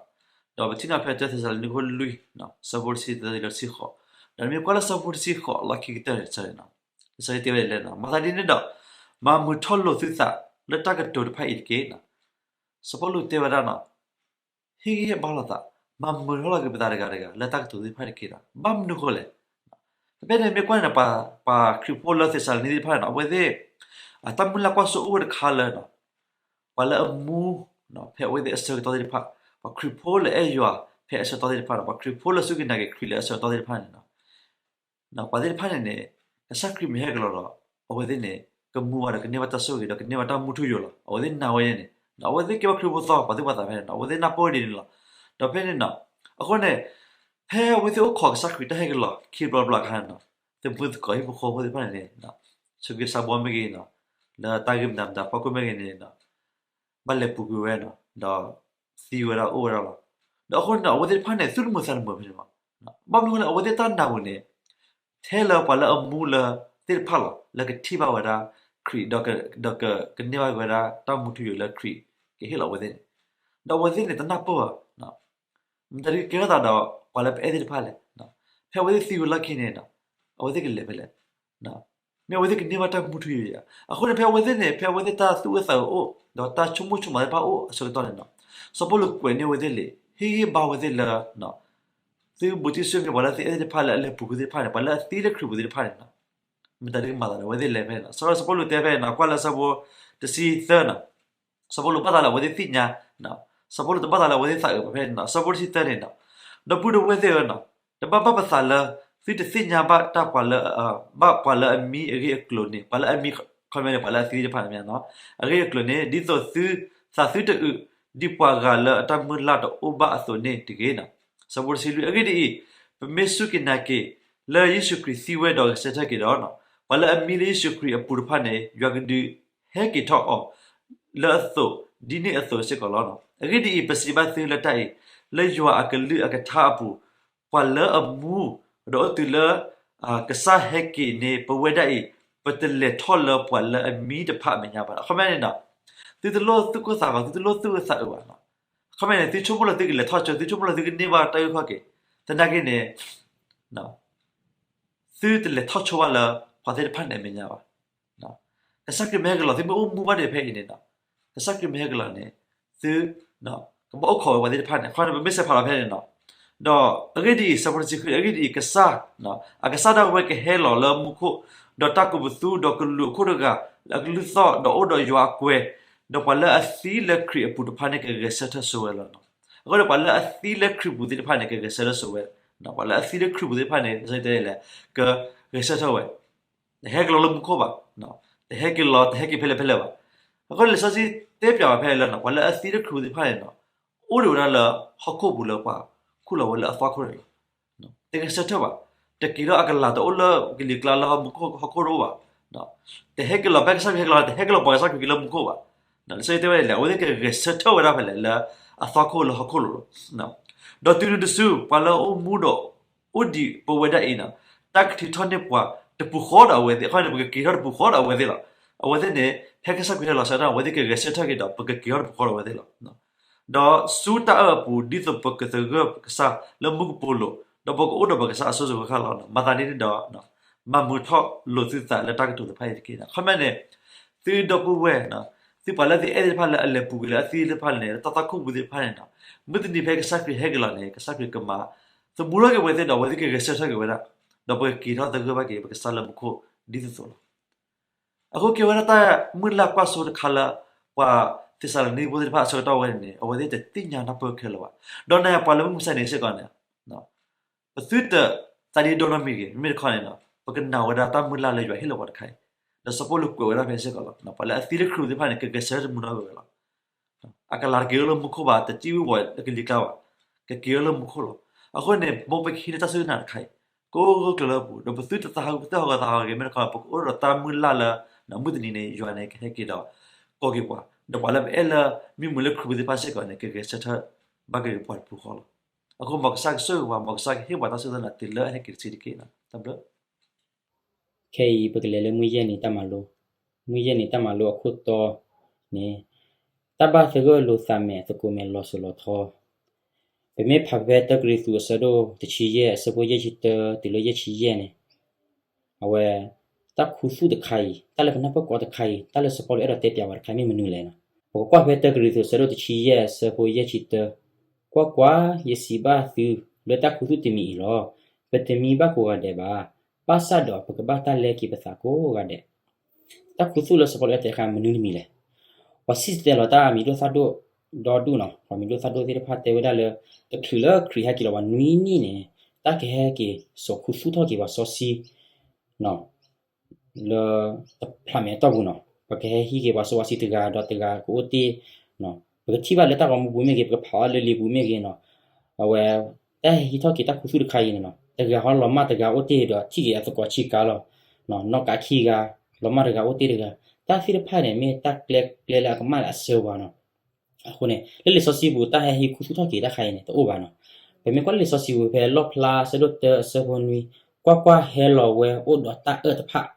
ဒီးပထံၣ်န့ၢ်ဖဲတၢသ့းစၤလနံခိၣ်လွံၢ် ဆၢဖိတဆံသၢတုၤလၢတဆံဃိး, ဒီးမ့ၢ်ကွၢ်လၢဆၢဖိတဆံဃိးလီၢ်ခံကတၢၢ်န့ၣ် လံာ်စီဆှံတဲဝဲဒ်လဲၣ်နီၤ, မၤသးဒ်န့ၣ်ဒီး မၤမုာ်ထီၣ်လိာ်သုသးလၢတၢ်ကတိၤတဖၣ်အံၤတက့ၢ်နီၤ. စီၤပီလူးတဲဝဲဒၣ်နီၤ ဟ့ၣ်ဂံၢ်ဟ့ၣ်ဘါလိာ်သး, မၤမုာ်ထီၣ်လီၤက့ၤပသးတဂၤတဂၤ လၢတၢ်ကတိၤသ့ၣ်တဖၣ်တက့ၢ်နီၤ. ဘၣ်မနုၤဃိလဲၣ်. ဖဲဖဲန့ၣ်မ့ၢ်ကွၢ်န့ၣ် ပှၤခရံာ်ဖိလၢသ့းစၤလနံသ့ၣ်တဖၣ်န့ၣ်နီၤ အဝဲသ့ၣ် တၢ်မုၢ်လၢ်ကွၢ်စိအိၣ်ဝဲတခါလၢ ပှၤလၢအမူ ဖဲအဝဲသ့ၣ်အဆၢကတီၢ်သ့ၣ်တဖၣ်, ပှၤခရံာ်ဖိလၢအဲၣ်ယွၤဖဲအဆၢကတီၢ်သ့ၣ်တဖၣ်နီၤ, ပှၤခရံာ်ဖိလၢစူၢ်က့ၤနာ်က့ၤခရံာ်လၢအဆၢကတီၢ်သ့ၣ်တဖၣ်န့ၣ်နီၤ ပှၤသ့ၣ်တဖၣ်န့ၣ်န့ၣ် ကစၢ်ခရံာ်မ့ၢ်ဟဲက့ၤလီၤဒီး အဝဲသ့ၣ်န့ၣ် ကမူဝဲဒီးကန့ၢ်ဘၣ်တၢ်ဆိၣ်ဂ့ၤ ဒီးကန့ၢ်ဘၣ်တၢ်မူထူယိာ်လီၤ. အဝဲသ့ၣ်နာ်ဝဲန့ၣ် အဝဲသ့ၣ်ကဲဘၣ်ခရံာ်ဖိသီ ပှၤသ့ၣ်ပှၤသးဖဲန့ၣ်နီၤ အဝဲသ့ၣ်နၢ်ပၢၢ်ဝဲဒ်န့ၣ်လီၤ. ဒီးဖဲန့ၣ်နီၤ အဃိန့ၣ် ဖဲအဝဲသ့ၣ်အိၣ်ခိးကစၢ်ခရံာ်တၢ်ဟဲက့ၤလီၤခံဘျီဘျီအခါန့ၣ်နီၤ သမုသကိးဟံၣ်ဖိဃီဖိသ့ၣ်တဖၣ်န့ၣ်န့ၣ် ဆူးက့ဆါဘီမ့ၢ်ဂ့ၤနီၤ လၢတၢ်ဂ့ၢ်မတၤမတၤဖီခိၣ်မ့ၢ်ဂ့ၤန့ၣ် ဘၣ်လဲၤပူၤကွံာ်ဝဲနီၤ ဒီးသံဝဲဒၣ်အိၣ်ဝဲဒၣ်လီၤ. ဒီးအဃိန့ၣ်ဒီး အဝဲသ့ၣ်တဖၣ်န့ၣ် သူၣ်တမုာ်သးတမုာ်ဖဲန့ၣ်လီၤ. ဘၣ်မနုၤအဃိလဲၣ် အဝဲသ့ၣ်တၢ်နာ်ပူၤန့ၣ် ထဲလၢပှၤလၢအမူလၢသ့ၣ်တဖၣ်လီၤ လၢကထံၣ်ဘၣ်ဝဲဒၣ်ခရံာ် ဒီးကကန့ၢ်ဘၣ်ဝဲဒၣ်တၢ်မူထူယိာ်လၢခရံာ်ကဟ့ၣ်လီၤအဝဲသ့ၣ်န့ၣ်, ဒီးအဝဲသ့ၣ်န့ၣ် တနၢ်ပၢၢ်ဘၣ် မတၤဒုးကဲထီၣ်သးဒီးပှၤလၢပအဲၣ်သ့ၣ်တဖၣ်လဲၣ်. ဖဲအဝဲသ့ၣ်သံဝံၤလီၢ်ခံန့ၣ် အဝဲသ့ၣ်ကလဲၤဖဲလဲၣ်. မ့ၢ်အဝဲသ့ၣ်ကန့ၢ်ဘၣ်တၢ်မူထူယိာ်ဧါ. အဃိန့ၣ် ဖဲအဝဲသ့ၣ်န့ၣ် ဖဲအဝဲသ့ၣ်တၢ်သူၣ်အၢသးအၢအိၣ် ဒီးတၢ်ဆိကမိၣ်ဆိကမးသ့ၣ်တဖၣ်အိၣ်အဆၢကတီၢ်န့ၣ်နီၤ စီၤပီလူးကွဲးန့ၢ်အဝဲသ့ၣ်လံ ဟ့ၣ်ဂံၢ်ဘါဝဲသ့ၣ်လၢ သုဘူးတံၢ်စၢ်မ့ၢ်ပှၤလၢသုအဲၣ်သ့ၣ်တဖၣ်လၢအလဲၤပူၤကွံာ်သ့ၣ်တဖၣ်န့ၣ် ပှၤလၢအသံလၢခရံာ်ပူၤသ့ၣ်တဖၣ်န့ၣ်နီၤ မတၤဒုးကမၤသးဒီးအဝဲသ့ၣ်လဲၤဖဲန့ၣ်နီၤ. စီၤပီလူးတဲဖဲန့ၣ်နီၤ ကွၢ်လၢဆၢဖိတဆံသၢနီၤ စီၤပီလူးဘၣ်သးလၢအဝဲသ့ၣ်သ့ၣ်ညါ စီၤပီလူးတဘၣ်သးလၢအဝဲသ့ၣ်သးအုးဘၣ်ဖဲန့ၣ်နီၤ. ဆၢဖိတဆံသၢန့ၣ်နီၤ ဒီပုၢ်ဒီဝဲၢ်သ့ၣ်ဧၢနီၤ တဘၣ်ဘၣ်ပသးလၢ သုတသ့ၣ်ညါဘၣ်တၢ်ပှၤလၢ ဘၣ်ပှၤလၢအမံအဂ့ၢ်အကျိၤန့ၣ် ပှၤလၢအမံ ခီမ့ၢ်န့ၣ် ပှၤလၢအသံသ့ၣ်တဖၣ်န့ၣ်မ့ၢ်နီၤ အဂ့ၢ်အကျိၤန့ၣ် ဒ်သိးသု သးသုတအုး ဒ်ပှၤဂၤလၢအတၢ်မုၢ်လၢ်တအိၣ်ဘၣ်အသိးန့ၣ်တဂ့ၤနီၤ. ဆၢဖိတဆံလွံၢ် အဂ့ၢ်ဒ်အံၤ, ပမ့ၢ်စူၢ်က့ၤနာ်က့ၤ လၢယ့ၣ်ၡူးခရံာ်သံဝဲဒီးဂဲၤဆၢထၢၣ်က့ၤဒီး, ပှၤလၢအမံလၢယ့ၣ်ၡူးခရံာ်အပူၤတဖၣ်န့ၣ် ယွၤကဒုးဟဲက့ၤထီၣ်အီၤ လၢအသိး ဒ်န့ၣ်အသိးစ့ၢ်ကီးလီၤ. အဂ့ၢ်ဒ်အံၤ, ပစံးဘၣ်သုလၢတၢ်အံၤ, လၢယွၤအကလုၢ်အကထါအပူၤ, ပှၤလၢအမူ ဒီးအိၣ်တုၤလၢ ကစၢ်ဟဲက့ၤန့ၣ် ပဝဲဒၣ်အံၤ, ပတလဲၤထီၣ်လၢပှၤလၢအမံတဖၣ်အမဲာ်ညါဘၣ်. အခီပညီန့ၣ်ဒီး သုတလိၣ်သူၣ်ကိၢ်သးဂီၤ, သုတလိၣ်သူၣ်အုးသးအုးဘၣ်. အခီပညီန့ၣ် သုဆိကမိၣ်လၢသုကလဲၤထီၣ်ဆိ, သုဆိကမိၣ်လၢသုကန့ၢ်ဘၣ်တၢ်အုၣ်ခီၣ်က့ၤ, သနာ်က့န့ၣ် သုတလဲၤထီၣ်ဆိဘၣ်လၢ ပှၤသ့ၣ်တဖၣ်န့ၣ်အမဲာ်ညါဘၣ်. ကစၢ်ခရံာ်မ့ၢ်ဟဲက့ၤလီၤ သုမ့ၢ်အိၣ်မူဘၣ်ဒံးဖဲအံၤန့ၣ်ဒီး, ကစၢ်ခရံာ်မ့ၢ်ဟဲက့ၤလီၤန့ၣ် သု ကဘၣ်အိၣ်ခိးဝဲပှၤသ့ၣ်တဖၣ်န့ၣ် အခီပညီပမ့ၢ်ဆဲးဖးလီၤဖဲန့ၣ်ဒီး, ဒီးအဂ့ၢ်ဒ်အံၤ, ဆၢဖိတဆံဃု, အဂ့ၢ်ဒ်အံၤ, ကစၢ် အကစၢ်ဒၣ်ဝဲကဟဲလီၤလၢမူခိၣ်, ဒီးတၢ်ကူးပသူဒီးကလူးအခိၣ်တဂၤ အကလုၢ်သီၣ်, ဒီးအိၣ်ဒီးယွၤအကွဲၤ, ဒီးပှၤလၢအသံလၢခရံာ်အပူၤတဖၣ်န့ၣ် ကဂဲၤဆၢထၢၣ်ဆိဝဲလီၤ. အဃိန့ၣ် ပှၤလၢအသံလၢခရံာ်ပူၤသ့ၣ်တဖၣ်န့ၣ် ကဂဲၤဆၢထၢၣ်ဆိဝဲ, ပှၤလၢအသံလၢခရံာ်ပူၤသ့ၣ်တဖၣ်န့ၣ် ကစၢ်တဲလဲၣ်, ကဂဲၤဆၢထၢၣ်ဝဲ တဟဲက့ၤလီၤလၢမူခိၣ်ဘၣ်, တဟဲက့ၤလီၤ တဟဲက့ၤဖဲလဲၣ်ဖဲလဲၣ်ဘၣ်. အဃိန့ၣ် လံာ်စီဆှံတဲပျးဝဲဖဲလၢ ပှၤလၢအသံလၢခရံာ်ပူၤသ့ၣ်တဖၣ်န့ၣ်ဒီး အိၣ်ဒံးဝဲဒၣ်လၢဟီၣ်ခိၣ်ပူၤလၢပှၤခူၣ်လီၤဝဲလၢအသွၣ်ခိၣ်န့ၣ်လီၤ. တဂဲၤဆၢထၢၣ်ဘၣ်, တက့ၤထီၣ်အကလၤတအိၣ်လၢကလံၤကျါလၢမူခိၣ်ဟီၣ်ခိၣ်တအိၣ်ဘၣ်. တဟဲက့ၤလီၤဖဲကစၢ်ခရံာ်ဟဲက့ၤလီၤ, တဟဲက့ၤလီၤပှၤကစၢ်ခရံာ်က့ၤလၢမူခိၣ်ဘၣ်. လံာ်စီဆှံတဲဝဲဒ်လဲၣ်, အဝဲသ့ၣ်ကဂဲၤဆၢထၢၣ်ဝဲဒၣ်ဖဲလဲၣ်လၢအသွၣ်ခိၣ်လၢဟီၣ်ခိၣ်လိၤလီၤ. ဒီးတုၤနုၤတစု ပှၤလၢအအိၣ်မူဒီး အိၣ်ဒံးပဝဲဒၣ်အံၤန့ၣ်, တၢ်ကထုးထီၣ်န့ၢ်ပှၤတပူၤဃီဒီးအဝဲသ့ၣ်, အခီပညီန့ၣ် ပကက့ၤထီၣ်တပူၤဃီဒီးအဝဲသ့ၣ်လီၤ. အဝဲသ့ၣ်န့ၣ် ဖဲကစၢ်ခရံာ်ဟဲလီၤဆၢကတီၢ်န့ၣ် အဝဲသ့ၣ်ကဂဲၤဆၢထၢၣ်က့ၤဒီး ပကက့ၤထီၣ်တပူၤဃီဒီးအဝဲသ့ၣ်လီၤ. ဒီးဆူတၢ်အၢၣ်အပူၤ ဒ်သိးပကသဂၢၢ်ပကစၢ်လၢမူကပိာ်လိၤ, ဒီးပကအိၣ်ဒီးပကစၢ်အစိၤစိၤဃၣ်ဃၣ်လီၤ. မၤသးဒ်န့ၣ်ဒီး မၤမုာ်ထီၣ်လိာ်သုသးလၢတၢ်ကတိၤတဖၣ်အံၤတက့ၢ်. အခီပညီန့ၣ် သုဒီပုၢ်ဝဲၢ်, သုပှၤလၢသုအဲၣ်သ့ၣ်တဖၣ်လၢအလဲၤပူၤကွံာ်လၢအသံသ့ၣ်တဖၣ်န့ၣ်, လၢတၢ်သွၣ်ခိၣ်ပူၤသ့ၣ်တဖၣ်န့ၣ်ဒီး, မုၢ်တနံၤဖဲကစၢ်ခရံာ်ဟဲက့ၤလီၤန့ၣ် ကစၢ်ခရံာ်ကမၤသမူထီၣ်က့ၤဝဲသ့ၣ်ဒီး အဝဲသ့ၣ်ကဂဲၤဆၢထၢၣ်က့ၤဝဲဒၣ်, ဒီးပကက့ၤထီၣ်သဂၢၢ်ဘၣ်က့ၤ ပကစၢ်လၢမူခိၣ်ဒ်သိးသိးလီၤ. အဃိကဲဝဲဒၣ်တၢ်မုၢ်လၢ်ကွၢ်စိတခါလၢ ပှၤသ့းစၤလနံဖိသ့ၣ်တဖၣ်အဆၢကတီၢ်ဝဲန့ၣ် အဝဲသ့ၣ်တသ့ၣ်ညါနၢ်ပၢၢ်ခဲလၢာ်ဘၣ်. ဒီးနၤယၤပှၤလၢမုၢ်မဆါန့ၣ်စ့ၢ်ကီးန့ၣ် ပသုတသးဒ့ဒိၣ်နီတမံၤဂ့ၤ, မ့မ့ၢ်တခီန့ၣ် ပကနာ်ဝဲဒၣ်တၢ်မုၢ်လၢ်လၢယွၤဟ့ၣ်လီၤပှၤတခါအံၤ, ဒီးစီၤပီလူးကွဲးဝဲဒၣ်ဖဲစ့ၢ်ကီးလီၤ. ပှၤလၢအသံလၢခရံာ်ဖိသ့ၣ်တဖၣ်န့ၣ် ကဂဲၤဆၢထၢၣ်တမူနီတဂၤဝဲလီၤ. အကလၤတက့ၤထီၣ်လၢမူခိၣ်ဘၣ်, တစံၣ်ဝံၤဝီၤလၢကလံၤကျါဘၣ်, ကက့ၤထီၣ်လၢမူခိၣ်လီၤ. အဃိန့ၣ် မ်ပကဟံးန့ၢ်တၢ်စူၢ်တၢ်နာ်တခါအံၤ, ကိးဂၤကျၢၤလၢပူၤ, ဒီးပသုတသးဟးဂီၤ ပသုတဟးဂီၤဂ့ၤမ့ၢ်တခီ ပကအိၣ်ဒီးတၢ်မုၢ်လၢ်လၢ မုၢ်တနံၤန့ၣ် ယွၤန့ၣ်ကဟဲက့ၤဒီး ကိးက့ၤပှၤ, ဒီးပှၤလၢပအဲၣ်လၢမံမုာ်လၢခရံာ်ပူၤသ့ၣ်တဖၣ်စ့ၢ်ကီးန့ၣ် ကဂဲၤဆၢထၢၣ်ဘၣ်က့ၤပှၤတပူၤဃီလီၤ. အဃိမ်ကစၢ်ကဆိၣ်ဂ့ၤပှၤ, မ်ကစၢ်ကဟ့ၣ်ပှၤတၢ်စူၢ်တၢ်နာ်တုၤလၢအဟဲက့ၤတဆံးတက့ၢ်. တၢ်ဘျုး ခဲအံၤပကလဲၤလၢမုၢ်ယဲၢ်နံၤတၢ်မၤလိ, မုၢ်ယဲၢ်နံၤတၢ်မၤလိအခိၣ်တီန့ၣ်, တၢ်ဘၣ်သဂၢၢ်လိာ်သးမဲာ်သကိးမဲာ်လီၤစိၤလီၤထီ. ပမ့ၢ်ဖးဖဲတၢကရံၣ်သူးအဆၢဒိၣ်တဆံယဲၢ်အဆၢဖိယဲၢ်ဆံတၢတုၤလၢယဲၢ်ဆံယဲၢ်န့ၣ်, အဝဲ တၢ်ခူသူၣ်တခါအံၤ, တၢ်လၢပနၢ်ပၢၢ်ကီတခါအံၤ, တၢ်လၢစီၤပီလူးအဲၣ်ဒိးတဲပျးဝဲတခါအံၤမ့ၢ်မနုၤလဲၣ်န့ၣ်, ပကကွၢ်ဖဲတၢကရံၣ်သူးအဆၢဒိၣ်တဆံယဲၢ်အဆၢဖိယဲၢ်ဆံတၢ, ကွၢ်ကွၢ်, ယစံးဘၣ်သုလၢတၢ်ခူသူၣ်တမံၤအံၤလီၤ. ပတမံဘၣ်ကိးဂၤဒဲးဘၣ်, ဘၣ်ဆၣ်ဒီးပကဘၣ်တၢ်လဲက့ၤပသးကိးဂၤဒဲး. တၢ်ခူသူၣ်လၢစီၤပီလူးအဲၣ်တဲတခါမနုၤတမံၤလဲၣ်. ပှၤစံၣ်တဲၤတဲလီၤတၢ်မံၤဒိၣ်သၣ်ဒိၣ်ဒီဒူၣ်န့ၣ်, ပှၤမံၤဒိၣ်သၣ်ဒိၣ်သ့ၣ်တဖၣ်တဲဝဲဒၣ်လၢ တချုးလၢခရံာ်ဟဲက့ၤလီၤပှၤနွံနံၣ်န့ၣ်, တၢ်ကဟဲက့ၤစိာ်ခူသူၣ်ထီၣ်က့ၤပှၤစီဆှံ လၢတဖျးမဲာ်တီၢ်ပူၤန့ၣ်, ပကဟဲဟံးက့ၤပှၤစီပှၤဆှံတဂၤဒီးတဂၤကအိၣ်တ့ၢ်, ပကထံၣ်ဘၣ်လၢတၢ်ဂီၤမူပူၤမ့ၢ်ဂ့ၤ, ပကဖးအီၤလၢလံာ်ပူၤမ့ၢ်ဂ့ၤန့ၣ်, အဝဲ တၢ်ဟဲဟံးထီၣ်က့ၤတၢ်ခူသူၣ်တခါအံၤန့ၣ်, တဂၤဟီလီၤမၢ်တဂၤအိၣ်တ့ၢ်ဒီးထံၣ်က့ၤအသကိးဆံးကၤလီၤ. နီၢ်ကးခံဂၤ, လီၤမၢ်တဂၤအိၣ်တ့ၢ်တဂၤ, တၢ်သ့ၣ်တဖၣ်န့ၣ် မ့ၢ်တၢ်ကျဲကျဲလၢအကမၣ်လၢအစၢဝါန့ၣ်. အဃိန့ၣ် လၢလံာ်စီဆှံပူၤ တၢ်ဟဲဟံးခူသူၣ်ထီၣ်က့ၤတၢ်ခါအံၤန့ၣ် တအိၣ်ဘၣ်န့ၣ်. ပမ့ၢ်ကွၢ်လၢလံာ်စီဆှံပူၤဖဲလီၣ်ဖျါအဆၢဒိၣ်တၢအဆၢဖိနွံ, ကွၢ်ကွၢ်, ဟဲလီၤဝဲအိၣ်ဒီးတၢ်အၢၣ်တဖၣ်,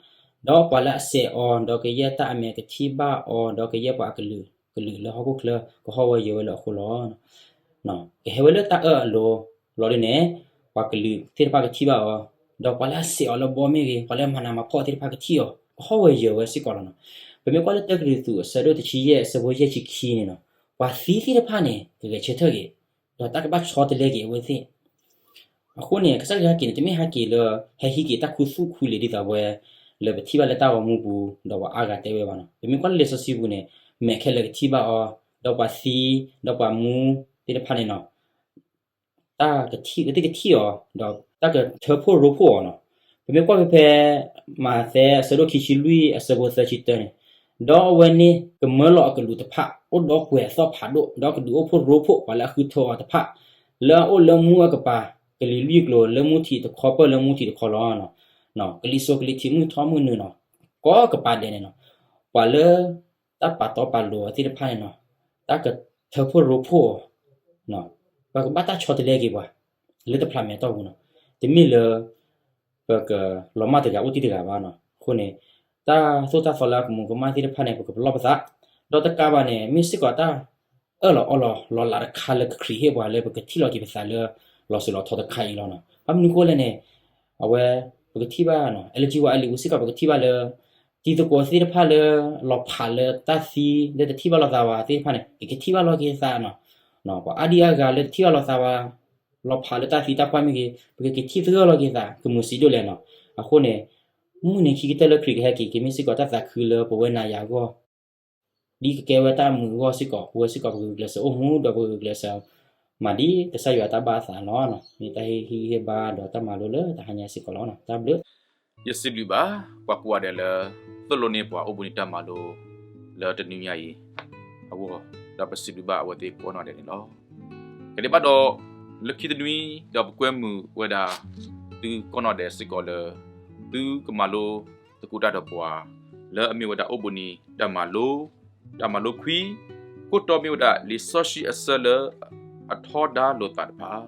ဒီးပှၤလၢအစဲးအီၤ, ဒီးကယဲၢ်တၢ်အမဲာ်ကထံၣ်ဘၣ်အီၤ, ဒီးကယဲၢ်ပှၤကလုာ်ကလုာ်လၢဟီၣ်ခိၣ်ချၢ ကဟီၣ်ဝဲယၢၤဝဲလၢအဃိလီၤ. ကဟဲဝဲလၢတၢ်အၢၣ်အလိၤလီၤဒ်န့ၣ်, ပှၤကလုာ်သ့ၣ်တဖၣ်ကထံၣ်ဘၣ်အီၤ, ဒီးပှၤလၢအစဲးအီၤလၢဘီမ့ၢ်ဂ့ၤ, ပှၤလၢမၤနးမၤဖှီၣ်သ့ၣ်တဖၣ်ကထံၣ်အီၤ, ကဟီၣ်ဝဲယၢၤဝဲစ့ၢ်ကီးလီၤန့ၣ်. ပမ့ၢ်ကွၢ်လၢတၢကရံၣ်သူးအဆၢဒိၣ်တဆံယဲၢ်အဆၢဖိယဲၢ်ဆံခံန့ၣ်န့ၣ်, ပှၤသံသ့ၣ်တဖၣ်န့ၣ် ကဂဲၤဆၢထၢၣ်က့ၤ, ဒီးတၢ်ကဘၣ်ဆီတလဲက့ၤအဝဲသ့ၣ်. အဃိန့ၣ် ကစၢ်ယွၤဟဲက့ၤန့ၣ် တမ့ၢ်ဟဲက့ၤလၢ ဟဲဟံးက့ၤတၢ်ခူသူၣ်ခူလံာ်ဒ်သိးဝဲ လၢပထံၣ်ဘၣ်လၢတၢ်ဂီၤမူပူၤ ဒီးပှၤအါဂၤတဲဝဲဘၣ်န့ၣ်. ပမ့ၢ်ကွၢ်လၢလံာ်စီဆှံပူၤန့ၣ် မဲာ်ခဲလၢာ်ကထံၣ်ဘၣ်အီၤ, ဒီးပှၤသံ, ဒီးပှၤမူသ့ၣ်တဖၣ်န့ၣ်န့ၣ် တၢ်ကထံၣ်ကသ့ၣ်ကထံၣ်အီၤ, ဒီးတၢ်ကထၢဖှိၣ်ရိဖှိၣ်အီၤန့ၣ်. ပမ့ၢ်ကွၢ်ဖဲဖဲ မးသဲအဆၢဒိၣ်ခံဆံလွံၢ်အဆၢဖိသၢဆံတၢန့ၣ်, ဒီးအဝဲန့ၣ်ကမၢလီၤအကလူးတဖၣ် အိၣ်ဒီးကွဲၤအသီၣ်ဖးဒိၣ်, ဒီးကဒုးအိၣ်ဖှိၣ်ရိဖှိၣ်ပှၤလၢအဃုထၢအီၤတဖၣ်, လၢအအိၣ်လၢမူအကပၤ, ကလံၤလွံၢ်ကျိၤလၢမူထံးတခီပၢၢ်လၢမူထံးတခီလီၤ. ကလံၤစိးကလံၤထံးမုၢ်ထီၣ်မုၢ်နုာ်န့ၣ်, ကိးကပၤဒဲးန့ၣ်န့ၣ်, ပှၤလၢ တၢ်ပာ်တီပာ်လိၤအီၤသ့ၣ်တဖၣ်န့ၣ်န့ၣ်, တၢ်ကထၢဖှိၣ်ရိဖှိၣ်အီၤ, ပကဘၣ်တၢ်ဆီတလဲက့ၤပှၤ လၢတဖျးမဲာ်တီၢ်ပူၤန့ၣ်. တမ့ၢ်လၢ ပကလီၤမၢ်တဂၤအိၣ်တ့ၢ်တဂၤဘၣ်န့ၣ်. အဃိန့ၣ် တၢ်သိၣ်တၢ်သီလၢအကမူၤကမၣ်သ့ၣ်တဖၣ်န့ၣ် ပကပလီၢ်ပသး, ဒီးတကးဘၣ်န့ၣ် မ့ၢ်စ့ၢ်ကီးတၢ်အၢၣ်လီၤအီလီၤလီၤလးတခါလၢကခရံာ်ဟ့ၣ်ပှၤလၢပကထံၣ်လီၤက့ၤပသးလၢ လီၤစိၤလီၤထီတခါအံၤလီၤန့ၣ်. ဘၣ်မနုၤအဃိလဲၣ်န့ၣ်, အဝဲ ပကထံၣ်ဘၣ် အဲလကံဝါအလံာ်ပူၤစ့ၢ်ကီး ပကထံၣ်ဘၣ်လၢ တံၤသကိးသ့ၣ်တဖၣ်လၢ လီၤဖးလၢတၢ်သံ လၢတထံၣ်ဘၣ်လိာ်သးဘၣ်သ့ၣ်တဖၣ်န့ၣ် ကက့ၤထံၣ်ဘၣ်လိာ်က့ၤသးန့ၣ်. ပှၤအါဒံအါဂၤလၢတထံၣ်ဘၣ်လိာ်သးဘၣ် လီၤဖးလၢတၢ်သံတၢ်ပှၢ်မ့ၢ်ဂ့ၤ ပကက့ၤထံၣ်သဂၢၢ်လိာ်က့ၤသး ကမုာ်စံးဒိၣ်လဲၣ်န့ၣ်. အဃိန့ၣ် မုၢ်နံၤခံကတၢၢ်လၢခရံာ်ကဟဲက့ၤ ကမ့ၢ်စ့ၢ်ကီးတၢ်သးခုလၢပဝဲနၤယၤအဂီၢ် ဒ်ကကဲဝဲတၢ်မုာ်အဂီၢ်စ့ၢ်ကီး ပဝဲစ့ၢ်ကီးပကဂုာ်ကျဲးစၢးအိၣ်မူ ဒီးပကဂုာ်ကျဲးစၢး မၤဒ်ကစၢ်ယွၤတၢ်ဘၣ်အသးန့ၣ်လီၤ. မ့ၢ်တၢ်ဟ့ၣ်ဂံၢ်ဟ့ၣ်ဘါဒီးတၢ်မၤလိလၢတဟါညါစ့ၢ်ကီးလီၤ. တၢ်ဘျုး. ယစံးဘျုးဘၣ် ပှၤကိးဂၤဒဲးလၢ သိၣ်လိန့ၢ်ပှၤအိၣ်ဘှံးနံၤတၢ်မၤလိ လၢတနွံညါအံၤ အဂီၢ် ဒီးပစံးဘျုးဘၣ်အဝဲသ့ၣ်ကိးနီၢ်ဒဲးန့ၣ်လီၤ. ကဒဲးဘၣ်ဒီး လၢခံတနွံ ဒီးပကွဲမုာ်ဝဲဒၣ် သုကိးနီၢ်ဒဲးစ့ၢ်ကီးလၢ သုကမၤလိသကိးတၢ်ဒီးပှၤ လၢအမ့ၢ်ဝဲဒၣ်အိၣ်ဘှံးနံၤတၢ်မၤလိ တၢ်မၤလိခွံ ခိၣ်တီမ့ၢ်ဝဲဒၣ် လံာ်စီဆှံအဆၢလၢအထီဒါလိာ်သးတဖၣ်,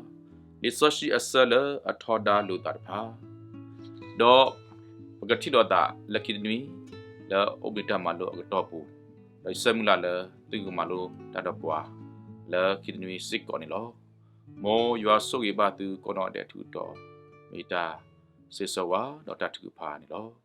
လံာ်စီဆှံအဆၢလၢအထီဒါလိာ်သးတဖၣ်, ဒီးပကထံၣ်လိာ်သးလၢခံတနွံ လၢအိၣ်ဘှံးနံၤတၢ်မၤလိအကတီၢ်ပူၤ, ဒီးယဆၢမုၢ်လၢ်လၢသုကမၤလိတၢ်ဒီးပှၤ လၢခံတနွံစ့ၢ်ကီးန့ၣ်လီၤ. မ်ယွၤဆိၣ်ဂ့ၤဘၣ်သုကိးနီၢ်ဒဲးအထူးအတီၤ, မ့ၢ်တၢ်ဆၢဂ့ၤဆၢဝါဒီးတၢ်ထုကဖၣ်န့ၣ်လီၤ.